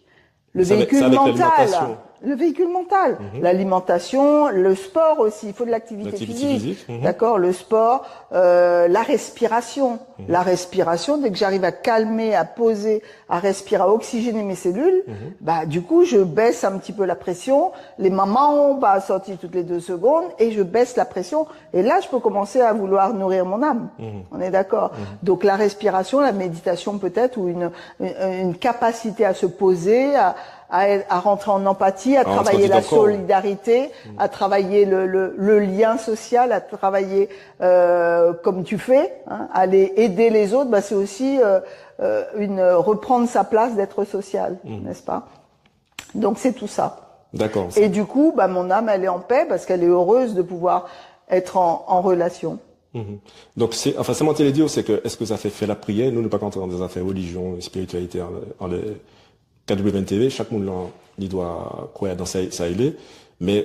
le véhicule mental. Ça avec, ça avec l'alimentation. Le véhicule mental. Mhm. L'alimentation, le sport aussi, il faut de l'activité physique. L'activité physique, mhm. D'accord, le sport, euh, la respiration. Mhm. La respiration, dès que j'arrive à calmer, à poser, à respirer, à oxygéner mes cellules, mhm, bah, du coup, je baisse un petit peu la pression. Les mamans, on va sortir toutes les deux secondes et je baisse la pression. Et là, je peux commencer à vouloir nourrir mon âme. Mhm. On est d'accord ? Mhm. Donc, la respiration, la méditation peut-être, ou une, une, une capacité à se poser, à, à, à rentrer en empathie, à travailler la solidarité, à travailler le, le, le lien social, à travailler, euh, comme tu fais, hein, aller aider les autres, bah, c'est aussi, euh, euh, une, reprendre sa place d'être social, mhm, n'est-ce pas ? Donc c'est tout ça. D'accord. Et du coup, bah, mon âme, elle est en paix parce qu'elle est heureuse de pouvoir être en, en relation. Mhm. Donk, sé, anfen, sa man té lé di, sé ke, es zafè fè lapriyè, nou, nou pa ka antré dan zafè relijion, spiritualité, an, an, K W N T V, chak moun-lan, li dwa kwè dan sa, sa i lé, mé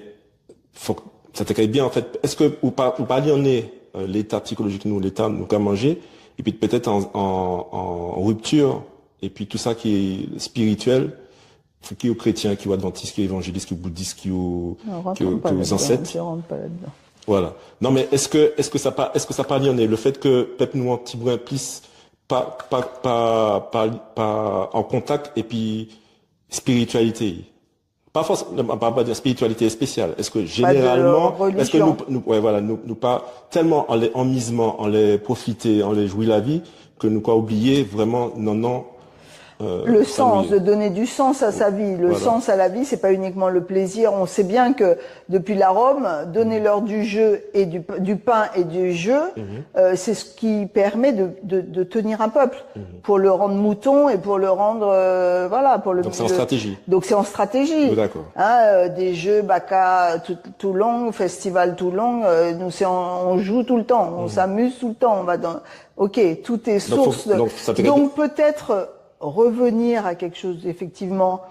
fok, sa té ké bien, an fet, es ou pa, ou pa liannen, euh, léta sikolojik nou, léta nou ka manjé, épi pétet an, an, an riptir, épi tout sa ki spirituel, ki ou krétien, ki ou advantis, ki ou évanjélis, ki ou boudis, ki ou, ki ou, ki ou zansèt. Non, on rentre pas là-dedans, je rentre pas là-dedans. Voilà. Non, mé es, es sa pa, es sa pa liannen, le fet ke pep nou an ti bren plis pa, pa, pa, pa, pa an kontak épi spiritualité. Pa fòs-, pa, pa di spiritualité spésial. Es jénéralman, es nou, nou, ouais, voilà, nou, nou pa telman anlè anmizman, anlè pwofité, anlè jwi lavi, ke nou ka oubliyé vréman, non, non, euh, le sens, de donner du sens à sa vie. Le sens à la vie, c'est pas uniquement le plaisir. On sait bien que depuis la Rome, donner leur du jeu et du, du pain et du jeu, euh, c'est ce qui permet de, de, de tenir un peuple, pour le rendre mouton et pour le rendre, euh, voilà, pour le... Donc c'est en stratégie. Donc c'est en stratégie. Oh, d'accord. Hein, euh, des jeux, baka tout, tout long, festival tout long, euh, nous c'est, on, on joue tout le temps, on s'amuse tout le temps, on va dans, OK, tout est source de... Donc, peut-être revenir à quelque chose, effectivement,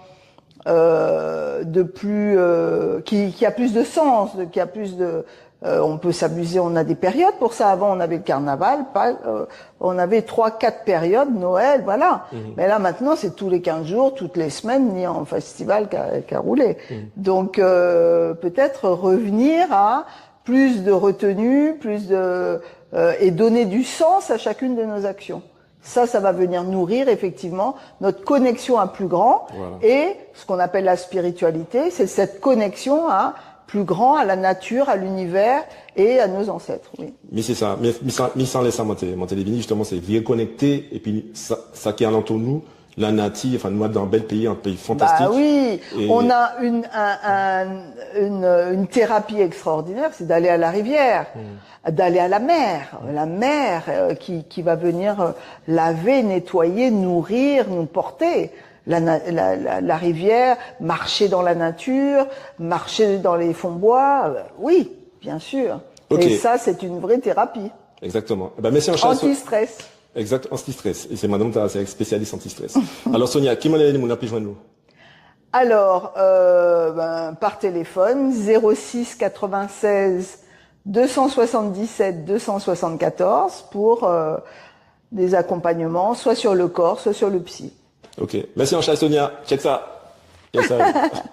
euh, de plus, euh, qui, qui a plus de sens, de, qui a plus de, euh, on peut s'amuser, on a des périodes pour ça. Avant, on avait le carnaval, pas, euh, on avait trois, quatre périodes, Noël, voilà. Mhm. Mais là, maintenant, c'est tous les quinze jours, toutes les semaines, il y a un festival qui a, qui a roulé. Mhm. Donc, euh, peut-être revenir à plus de retenue, plus de, euh, et donner du sens à chacune de nos actions. Ça, ça va venir nourrir effectivement notre connexion à plus grand. Voilà. Et ce qu'on appelle la spiritualité, c'est cette connexion à plus grand, à la nature, à l'univers et à nos ancêtres, oui. Mé sé sa, mé, mé sa, mé sa, lè sa, man té, man té lé vini, jisteman, sé viré konekté, épi sa, sa ki alantou nou, lanati, anfen, nou dan an bel péyi, an péyi fantastik. Bah oui, on a une, un, un, une, une thérapie extraordinaire, c'est d'aller à la rivière, d'aller à la mer. La mer, euh, qui, qui va venir, euh, laver, nettoyer, nourrir, nous porter. La na-, la, la, la rivière, marcher dans la nature, marcher dans les fonds bois, euh, oui, bien sûr. OK. Et ça, c'est une vraie thérapie. Exactement. Eh ben, merci, Anti-stress. Exact, anti-stress. É sé madanm-tala, sé spésialis anti-stress. Alò, Sonia, ki manniè lé moun-lan pé jwenn ou ? Alors, euh, ben, par téléphone, zéro six quatre-vingt-seize deux cent soixante-dix-sept deux cent soixante-quatorze pour, euh, des accompagnements, soit sur le corps, soit sur le psy. OK. Mèsi anchay, Sonia. Tchek sa. Tchek sa.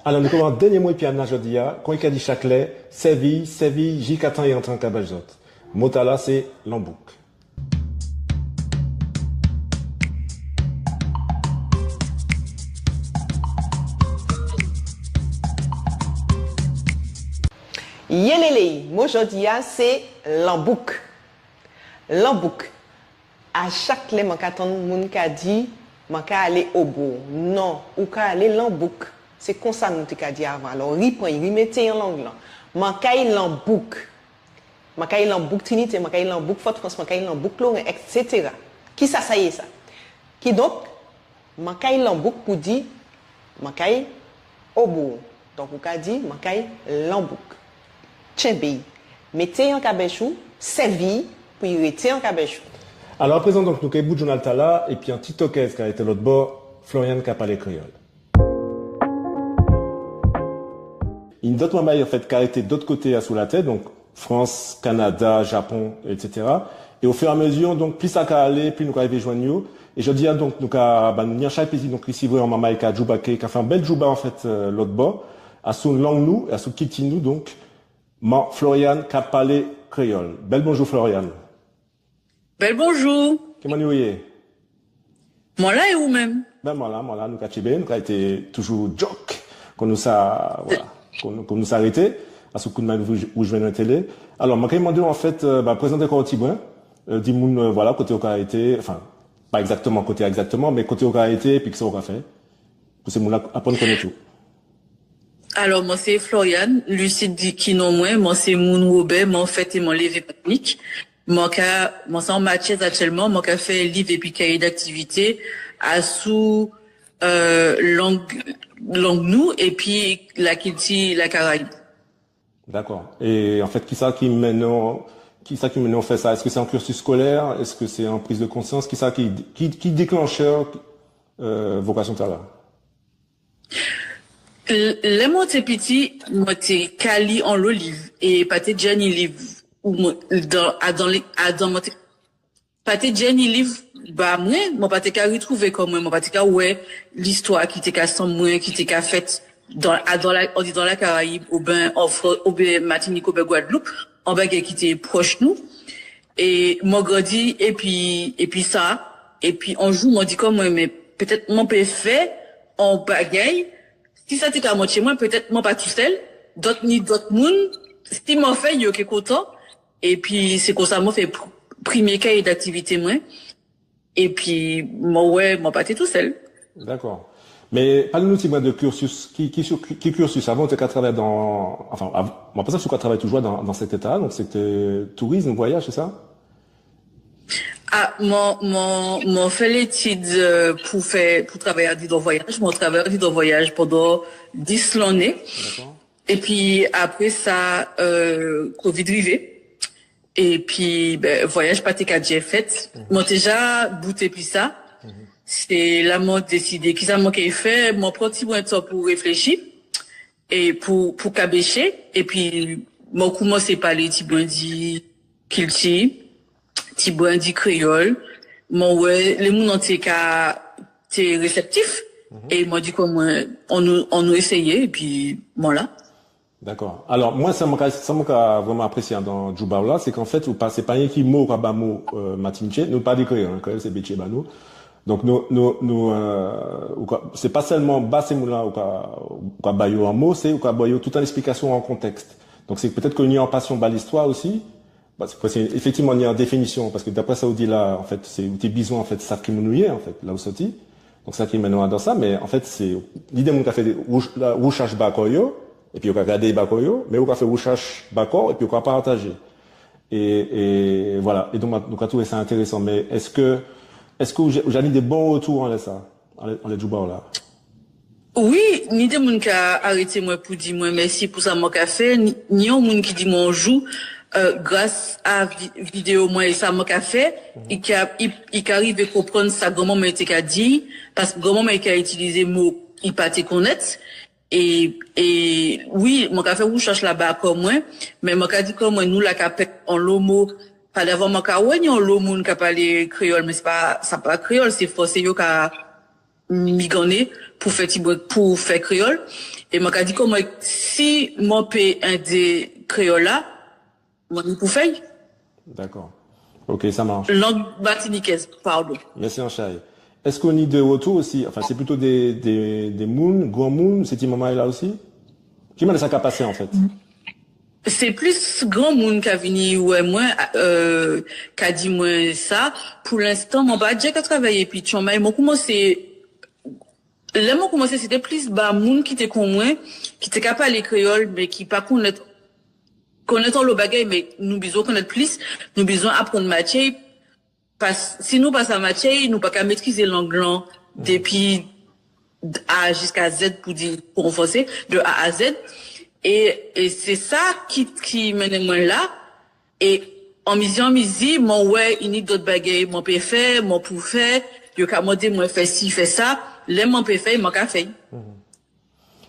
Alò, nou koumansé dènié mo épi Anna jòdi-a. Kon i ka di chak lè, sèvi'y, sèvi'y, jiskatan i rantré an kabèch zòt. Mo-tala, sé lanbouk. Yélélé, mo jòdi-a sé lanbouk. Lanbouk. A chak lè man ka tann moun ka di, man ka alé o bou. Non, ou ka alé lanbouk. Sé konsa nou té ka di avan. Alò, ripran'y, rimété'y an lang-lan. Man kay lanbouk. Man kay lanbouk Trinité, man kay lanbouk Fodfrans, man kay lanbouk Loren, et cetera. Kisa sa yé sa? Kidonk, man kay lanbouk pou di, man kay o bou. Donk, ou ka di, man kay lanbouk. Tjenbé'y. Mété'y an kabèch ou, sèvi'y pou i rété an kabèch ou. Alò, aprézan, donk, nou kay bout jounal-tala, épi an ti tokèz ka rété lot bò, Floriane ka palé kréyol. Ni dot manmay, an fet, ka rété dot koté asou latè, donk Frans, Kanada, Japon, et cetera. É ofiramézi, donk, plis sa ka alé, plis nou ka rivé jwenn yo. É jòdi-a, donk, nou ka, ben, nou ni an chay plézi, donk, risivrè an manmay ka djoubaké, ka fè an bel djoubak, an fet, euh, lot bò, asou lang nou, asou kilti nou, donk, Man Floriane ka palé kréyol. Bel bonjou, Floriane. Bel bonjou. Kouman ou yé? Mwen la, é ou menm? Ben, mwen la, mwen la, nou ka tjenbé, nou ka rété toujou djok, kon nou sa, vwala, kon, kon nou sa rété, asou koudmen ou, ou jwenn an télé. Alò, mwen ka mandé'w, an fet, euh, ben, prézanté kò'w tibwen, euh, di moun, euh, vwala, koté ou ka rété, anfen, pa ekzaktéman koté ekzaktéman, mé koté ou ka rété, épi kisa ou ka fè. Pou sé moun-la aprann konnet ou. Alò, mwen sé Floriane, Lucide di ki non mwen, mwen sé moun Wobè, mwen fet é mwen lévé Matinik. Mwen ka, mwen sé an matjez aktielman, mwen ka fè liv épi kayé d'aktivité asou, euh, lang, lang nou épi lakilti Lakarayib. Dakò. É an fet, kisa ki mennen'w, kisa ki mennen'w fè sa? Es sé an kirsis skolè? Es sé an priz de konsians? Kisa ki, ki, ki déklanchè, euh, vokasion-tala? L-, lè mwen té piti, mwen té ka li anlo liv, é pa té djè ni liv, ou mwen, dan, adan lé, adan mwen té, pa té djè ni liv ba mwen, mwen pa té ka ritrouvé kò mwen, mwen pa té ka wè listwa ki té ka sanm mwen, ki té ka fet dan, adan la, andidan Lakarayib, oben an Fran-, oben Matinik, oben Gwadloup, an bagay ki té proch nou. É mwen grandi épi, épi sa, épi an jou, mwen di kò mwen, mé pétet mwen pé fè an bagay, si sa té ka mantjé mwen, pétet mwen pa tousel, dot ni dot moun, si mwen fè, yo ké kontan. Épi sé konsa mwen fè pr-, prèmié kayé d'aktivité mwen. Épi mwen wè, mwen pa té tousel. Dakò. Mé palé nou tibwen de kirsis, ki, ki, ki kirsis, avan ou té ka travay dan, anfen, av-, mwen pansé ou ka travay toujou dan, dan sektè-a, donk sektè tourism, vwayaj, sé sa? Ah, mwen, mwen, mwen fè létid, euh, pou fè, pou travay andidan vwayaj. Mwen travay andidan vwayaj pandan dis lanné. Dakò. Épi apré sa, euh, Covid rivé. Épi, ben, vwayaj pa té ka djè fet. Mhm. Mwen té ja bout épi sa. Mhm. Sé la mwen désidé kisa mwen ké fè, mwen pran tibwen tan pou réfléchi é pou, pou kabéché. Épi mwen koumansé palé tibwen di kilti, tibwen di kréyol. Mwen wè lé moun antié ka, té réseptif. Mhm. É mwen di kò mwen, annou, annou éséyé, épi mwen la. Dakò. Alò, mwen, sa mwen ka, sa mwen ka vréman aprésié dan djoubak-la, sé k'an fet, ou pa, sé pa yenki mo ou ka ba moun, euh, matinitjé, nou pa di kréyol, en, kréyol sé bétjé ba nou. Donk nou, nou, nou, euh, ou ka, sé pa selman ba sé moun-la ou ka, ou ka ba yo an mo, sé ou ka ba yo tout an esplikasion, an kontex. Donk sé pétet ke ni an pasion ba listwa osi, Bon, sé, sé, éfektivman, ni an définision, paske dapré sa ou di la, an fet, sé, ou té bizwen, an fet, sav ki moun ou yé, an fet, la ou sòti. Donk, sa ki mennen'w adan sa, mé, an fet, sé, lidé moun ka fè wouch-, la, wouchach ba kò yo, épi yo ka gadé ba kò yo, mé ou ka fè wouchach ba kò'w, épi ou ka partajé. É, é vwala. É donk, nou ka touvé sa entérésan. Mé es, es ou ja, ou ja ni dé bon rétou anlè sa, anlè, anlè djoubak-la? Wi, ni dé moun ka arété mwen pou di mwen mèsi pou sa mwen ka fè. Ni, ni an moun ki di mwen an jou, euh, gras a vi-, vidéo mwen é sa mwen ka fè, i ka, i, i ka rivé konprann sa granmanman té ka di, paske granmanman té ka itilizé mo i pa té konnet. É, é wi, mwen ka fè wouchach-la ba kò mwen, mé mwen ka di kò mwen, nou la ka ped anlo mo. Padavwa mwen ka wè ni anlo moun ka palé kréyol, mé sé pa, sa pa kréyol, sé fransé yo ka migannen pou fè tibwen, pou fè kréyol. É mwen ka di kò mwen, si mwen pé édé kréyol-la, mwen ni pou fè'y. Dakò. Ok, ça marche. Lang matinikez, padon. Mèsi anchay. Es ou ni dé rétou osi, anfen, sé plito dé, dé, dé moun, granmoun, sé ti manmay-la osi? Ki manniè sa ka pasé, an fet? Sé plis granmoun ka vini wè mwen, euh, ka di mwen sa. Pou lenstan, mwen pa djè ka travay épi tjanmay. Mwen koumansé, lè mwen koumansé, sé té plis ba moun ki té kon mwen, ki té ka palé kréyol, mé ki pa konnet, konnet anlo bagay, mé nou bizwen konnet plis, nou bizwen aprann matjé. Pas, si nou pa sa matjé, nou pa ka métrizé lang-lan dépi A jiska Z, pou di, pou an fransé, de A à Z. É, é sé sa ki, ki mennen mwen la. É anmizi anmizi, mwen wè i ni dot bagay mwen pé fè, mwen pou fè, yo ka mandé mwen fè si, fè sa. Lè mwen pé fè, mwen ka fè.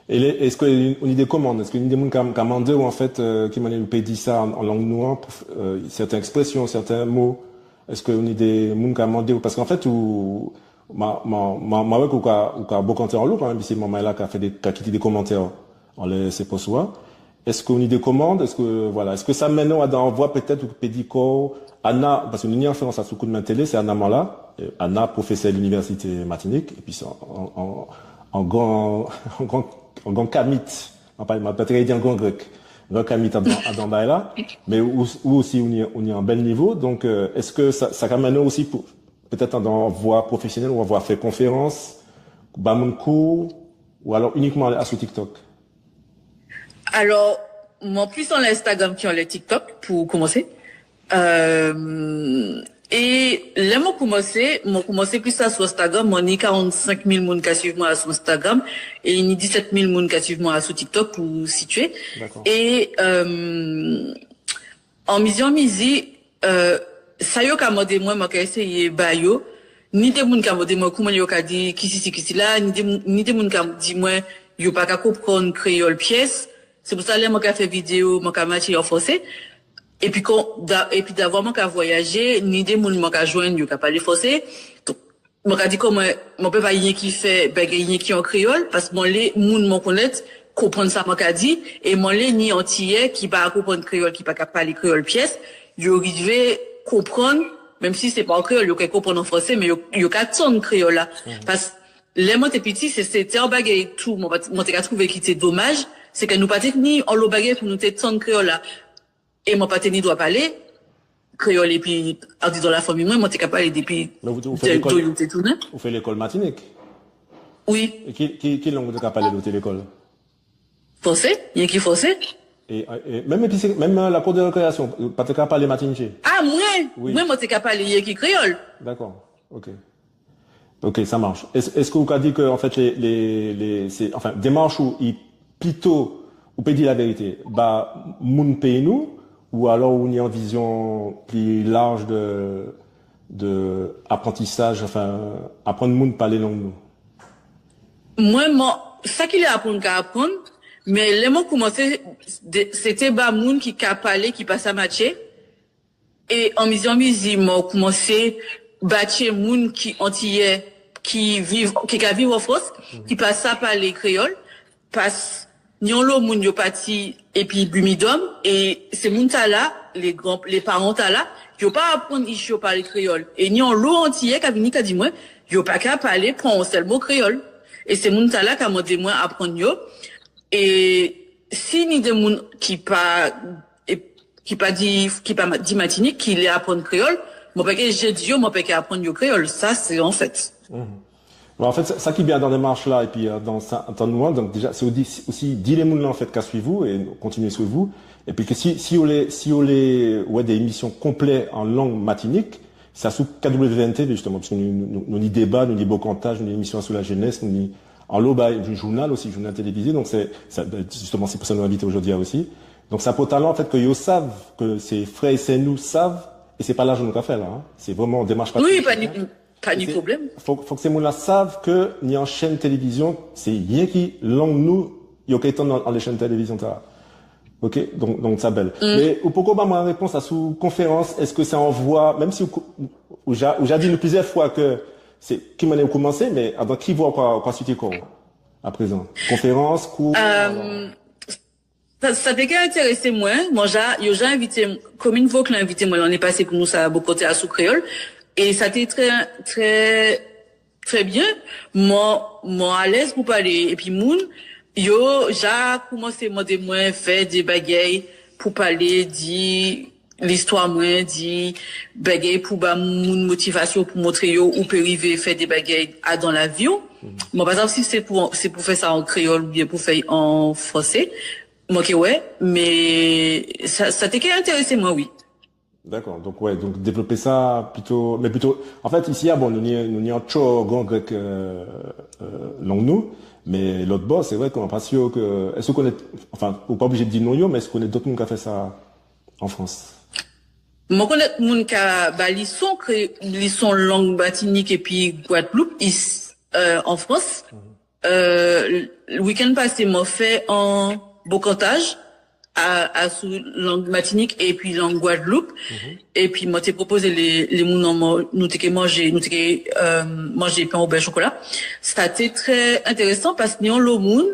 É lè, es ou ni dé komann, es ou ni dé moun ka, ka mandé'w, an fet, euh, ki manniè ou pé di sa an, an lang nou an, pou, euh, sèten ekspresion, sèten mo, es ou ni dé moun ka mandé'w, paske an fet, ou, ma, ma, ma, ma wè ke ou ka, ou ka bokanté anlo kanmenm, épi sé manmay-la ka fè dé, ka kité dé komantè anlè sé pos ou a. Es ou ni dé komann, es, vwala, es sa mennen'w adan an vwa pétet ou pé di kò'w, Ana, paske nou ni référans asou Koudmen Télé, sé Ana Manla, euh, Ana, pwofésè linivèsité Matinik, épi sé an, an, an, an gran, an gran, an gran kamit, an pa, man pa té ké di an gran grek, an gran kamit adan, adan bagay-la, mé ou, ou osi, ou ni, ou ni an bel nivo, donk, euh, es sa, sa ka mennen'w osi pou, pétet adan an vwa pwofésionel, ou an vwa fè konférans, ba moun kou, ou alò inikman asou TikTok ? Alò, mwen plis anlè Instagram ki anlè TikTok, pou koumansé. Euh, é lè mwen koumansé, mwen koumansé plis asou Instagram, mwen ni karannsenk mil moun ka suiv mwen asou Instagram, é ni disèt mil moun ka suiv mwen asou TikTok, pou sitié. Dakò. É, euh, anmizi anmizi, euh, sa yo ka mandé mwen, mwen ka éséyé ba yo. Ni dé moun ka mandé mwen kouman yo ka di kisisi kisila, ni dé moun, ni dé moun ka di mwen yo pa ka konprann kréyol pies. Sé pou sa lè mwen ka fè vidéo, mwen ka matjé an fransé. Épi kon, da-, épi davwa mwen ka vwayajé, ni dé moun mwen ka jwenn, yo ka palé fransé. Donk, mwen ka di kon mwen, mwen pé pa yenki fè bagay yenki an kréyol, pas mwen lé moun mwen konnet konprann sa mwen ka di, é mwen lé ni Antiyé ki pa konprann kréyol, ki pa ka palé kréyol pies, yo rivé konprann, menm si sé pa an kréyol, yo ka konprann an fransé, mé yo, yo ka tann kréyol-la. Pas lè mwen té piti, sé, sé té an bagay tou, mwen pa t-, mwen té ka touvé ki té domaj, sé ke nou pa té ni anlo bagay pou nou té tann kréyol-la. É mwen pa té ni dwa palé kréyol, épi andidan lafanmi mwen, mwen té ka palé dépi Mé ou, ou fè dé, lékol, dé yo té tounen. Ou fè lékol Matinik ? Wi. É ki, ki, ki lang ou té ka palé lè ou té lékol ? Fransé, yenki fransé. É, é menm épi sé, menm, euh, lakou dé rékréasion, ou pa té ka palé matinitjé ? A, mwen, wi, mwen, mwen té ka palé yenki kréyol. Dakò, OK. OK, ça marche. Es, es ou ka di ke, an fet, lé, lé, lé, sé, anfen, démach ou, i plito, ou pé di lavérité, ba moun péyi nou, ou alò ou ni an vizion pli laj de, de aprantisaj, anfen, aprann moun palé lang nou ? Mwen, mwen, sa ki lé aprann ka aprann, mé lè mwen koumansé, dé, sé té ba moun ki ka palé, ki pa sa matjé. É anmizi anmizi, mwen koumansé batjé moun ki antiyé, ki viv, ki ka viv an Frans, ki pa sa palé kréyol, pas ni anlo moun yo pati épi BUMIDOM, é sé moun-tala, lé gran, lé paran-tala, yo pa aprann ich yo palé kréyol. É ni anlo antiyé ka vini ka di mwen, yo pa ka palé, pran an sel mo kréyol. É sé moun-tala ka mandé mwen aprann yo. É si ni dé moun ki pa, é ki pa di, ki pa ma-, di Matinik, ki lé aprann kréyol, mwen pa ké jen di yo, mwen pa ké aprann yo kréyol. Sa, sé an fet. Mhm. Bon, an fet, sa, sa ki bien dan démach-la, épi, euh, dan sa, dan nou, en, donk, déja, sé osi, osi di lé moun-la, an fet, ka suiv ou, é kontinié suiv ou. Épi ke si, si ou lé, si ou lé, wè, dé émision konplè an lang matinik, sa sou KWVN TV, jisteman, paske nou, nou, nou ni déba, nou ni bokantaj, nou ni émision sou lajénes, nou ni anlo bagay, jounal osi, jounal télévizé. Donk sé, sa, ben, jisteman, sé pou sa nou envité'w jòdi-a osi. Donk sa enpòtan, an fet, ke yo sav, ke sé frè é sè nou sav, é sé pa lajan nou ka fè la, en. Sé vréman an démach patriyotik, en. Wi, pa ni, pa ni pwoblem. Fok, fok sé moun-la sav ke ni an chèn télévizion, sé yenki lang nou yo ka tann an, an lé chèn télévizion sa. OK, donk, donk sa bel. Mm. Mé ou poko ba mwen répons asou konférans, es sé an vwa, menm si ou, ou ja, ou ja di nou pliziè fwa ke sé ki manniè ou koumansé, mé adan ki vwa ou ka, ou ka sitié kò'w aprézan ? Konférans, kou, euh, alò. Sa, sa té ka entérésé mwen, mwen ja, yo ja envité, komin Voklen envité mwen lanné pasé pou nou sa bokanté asou kréyol. É sa té trè, trè, trè bien. Mwen, mwen alez pou palé. Épi moun, yo ja koumansé mandé mwen fè dé bagay pou palé, di listwa mwen, di bagay pou ba moun motivasyon, pou montré yo ou pé rivé fè dé bagay adan lavi'w. Mwen pa sav si sé pou, sé pou fè sa an kréyol oubien pou fè'y an fransé. Mwen ké wè, mé sa, sa té ké entérésé mwen, wi. Dakò, donk, wè, donk dévlopé sa plito, mé plito, an fet, isi-a, bon, nou ni, nou ni an tjò gran grek, euh, euh, lang nou, mé lot bò, sé vré ke mwen pa si ke, es ou konnet, anfen, ou pa oblijé di non yo, mé es ou konnet dot moun ka fè sa an Frans ? Mwen konnet moun ka ba lison, kré-, lison lang Matinik épi Gwadloup, is-, euh, an Frans. Euh, wikenn pasé, mwen fè an bokantaj a, asou lang Matinik épi lang Gwadloup. Épi mwen té pwopozé lé, lé moun an mò, nou té ké manjé, nou té ké, euh, manjé pen obè chokola. Sa té trè entérésan paske ni anlo moun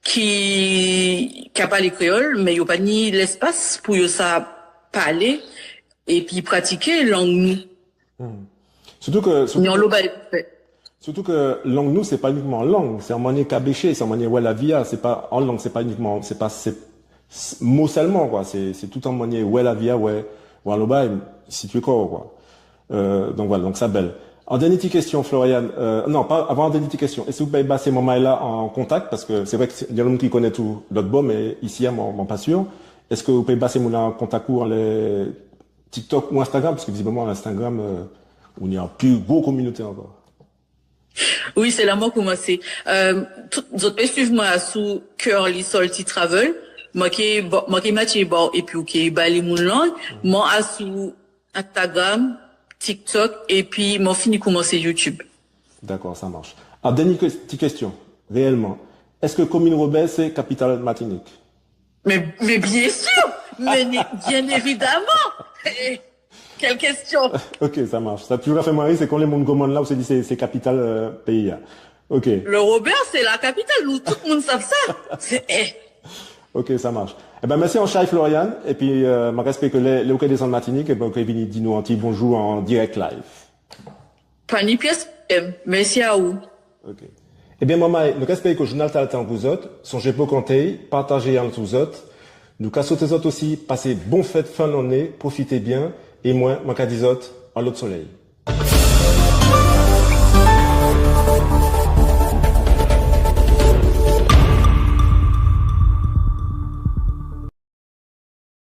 ki, ki ka palé kréyol, mé yo pa ni lespas pou yo sa palé épi pratiké lang nou. Sirtou ke, sirtou Ni anlo ke, bagay pou fè. Sirtou ke lang nou, sé pa inikman lang, sé an manniè kabéché, sé an manniè wè lavi-a, sé pa, an lang, sé pa inikman, sé pa, sé, sé mo selman, kwa. Sé, sé tout an manniè wè lavi-a, wè, wè anlo bagay, sitié kò'w, kwa. Euh, donk voilà, donk sa bel. An dènié ti kestion, Floriane, euh, non, pa, avan an dènié ti kestion, es ou pé ba sé manmay-la an kontak, paske sé vré ke sé, ni anlo moun ki konnet ou lot bò, mé isi-a, mwen, mwen pa si. Es ou pé ba sé moun-la an kontak ou anlè TikTok ou Instagram, paske vizibleman Instagram, euh, ou ni an pli gwo kominoté ankò. Wi, sé la mwen koumansé. Euh, tout, zot pé suiv mwen asou Curly Salty Travel. Mwen ké ba-, mwen ké matjé ba'w épi ou ké ba lé moun lang. Mwen asou Instagram, TikTok, épi mwen fini koumansé YouTube. Dakò, sa mach. Alò, dènié ké-, ti kestion, réyelman. Es komin Wobè sé kapital Matinik ? Mé, mé bien sûr, mé ni-, bien évidemment. Eh, quelle question ? Ok, sa mach. Sa toujou ka fè mwen ri, sé kan lé moun konmann la, ou sé di sé, sé kapital, euh, péyi-a. Ok. Le Robert, c'est la capitale, nou tout moun sav sa. Sé, eh. Ok, sa mach. Ében, mèsi anchay, Floriane. Épi, euh, mwen ka espéré ke lè, lè ou ké désann Matinik, ében, ou ké vini di nou an ti bonjou an direk live. Pa ni pies pwoblem. Mèsi a ou. Ok. Ében, manmay, nou ka espéré ke jounal-tala té an gou zot. Sonjé bokanté'y, patajé'y anlè zot. Nou ka swété zot osi pasé bon fet fen lanné, pwofité bien. É mwen, mwen ka di zot, an lot soley.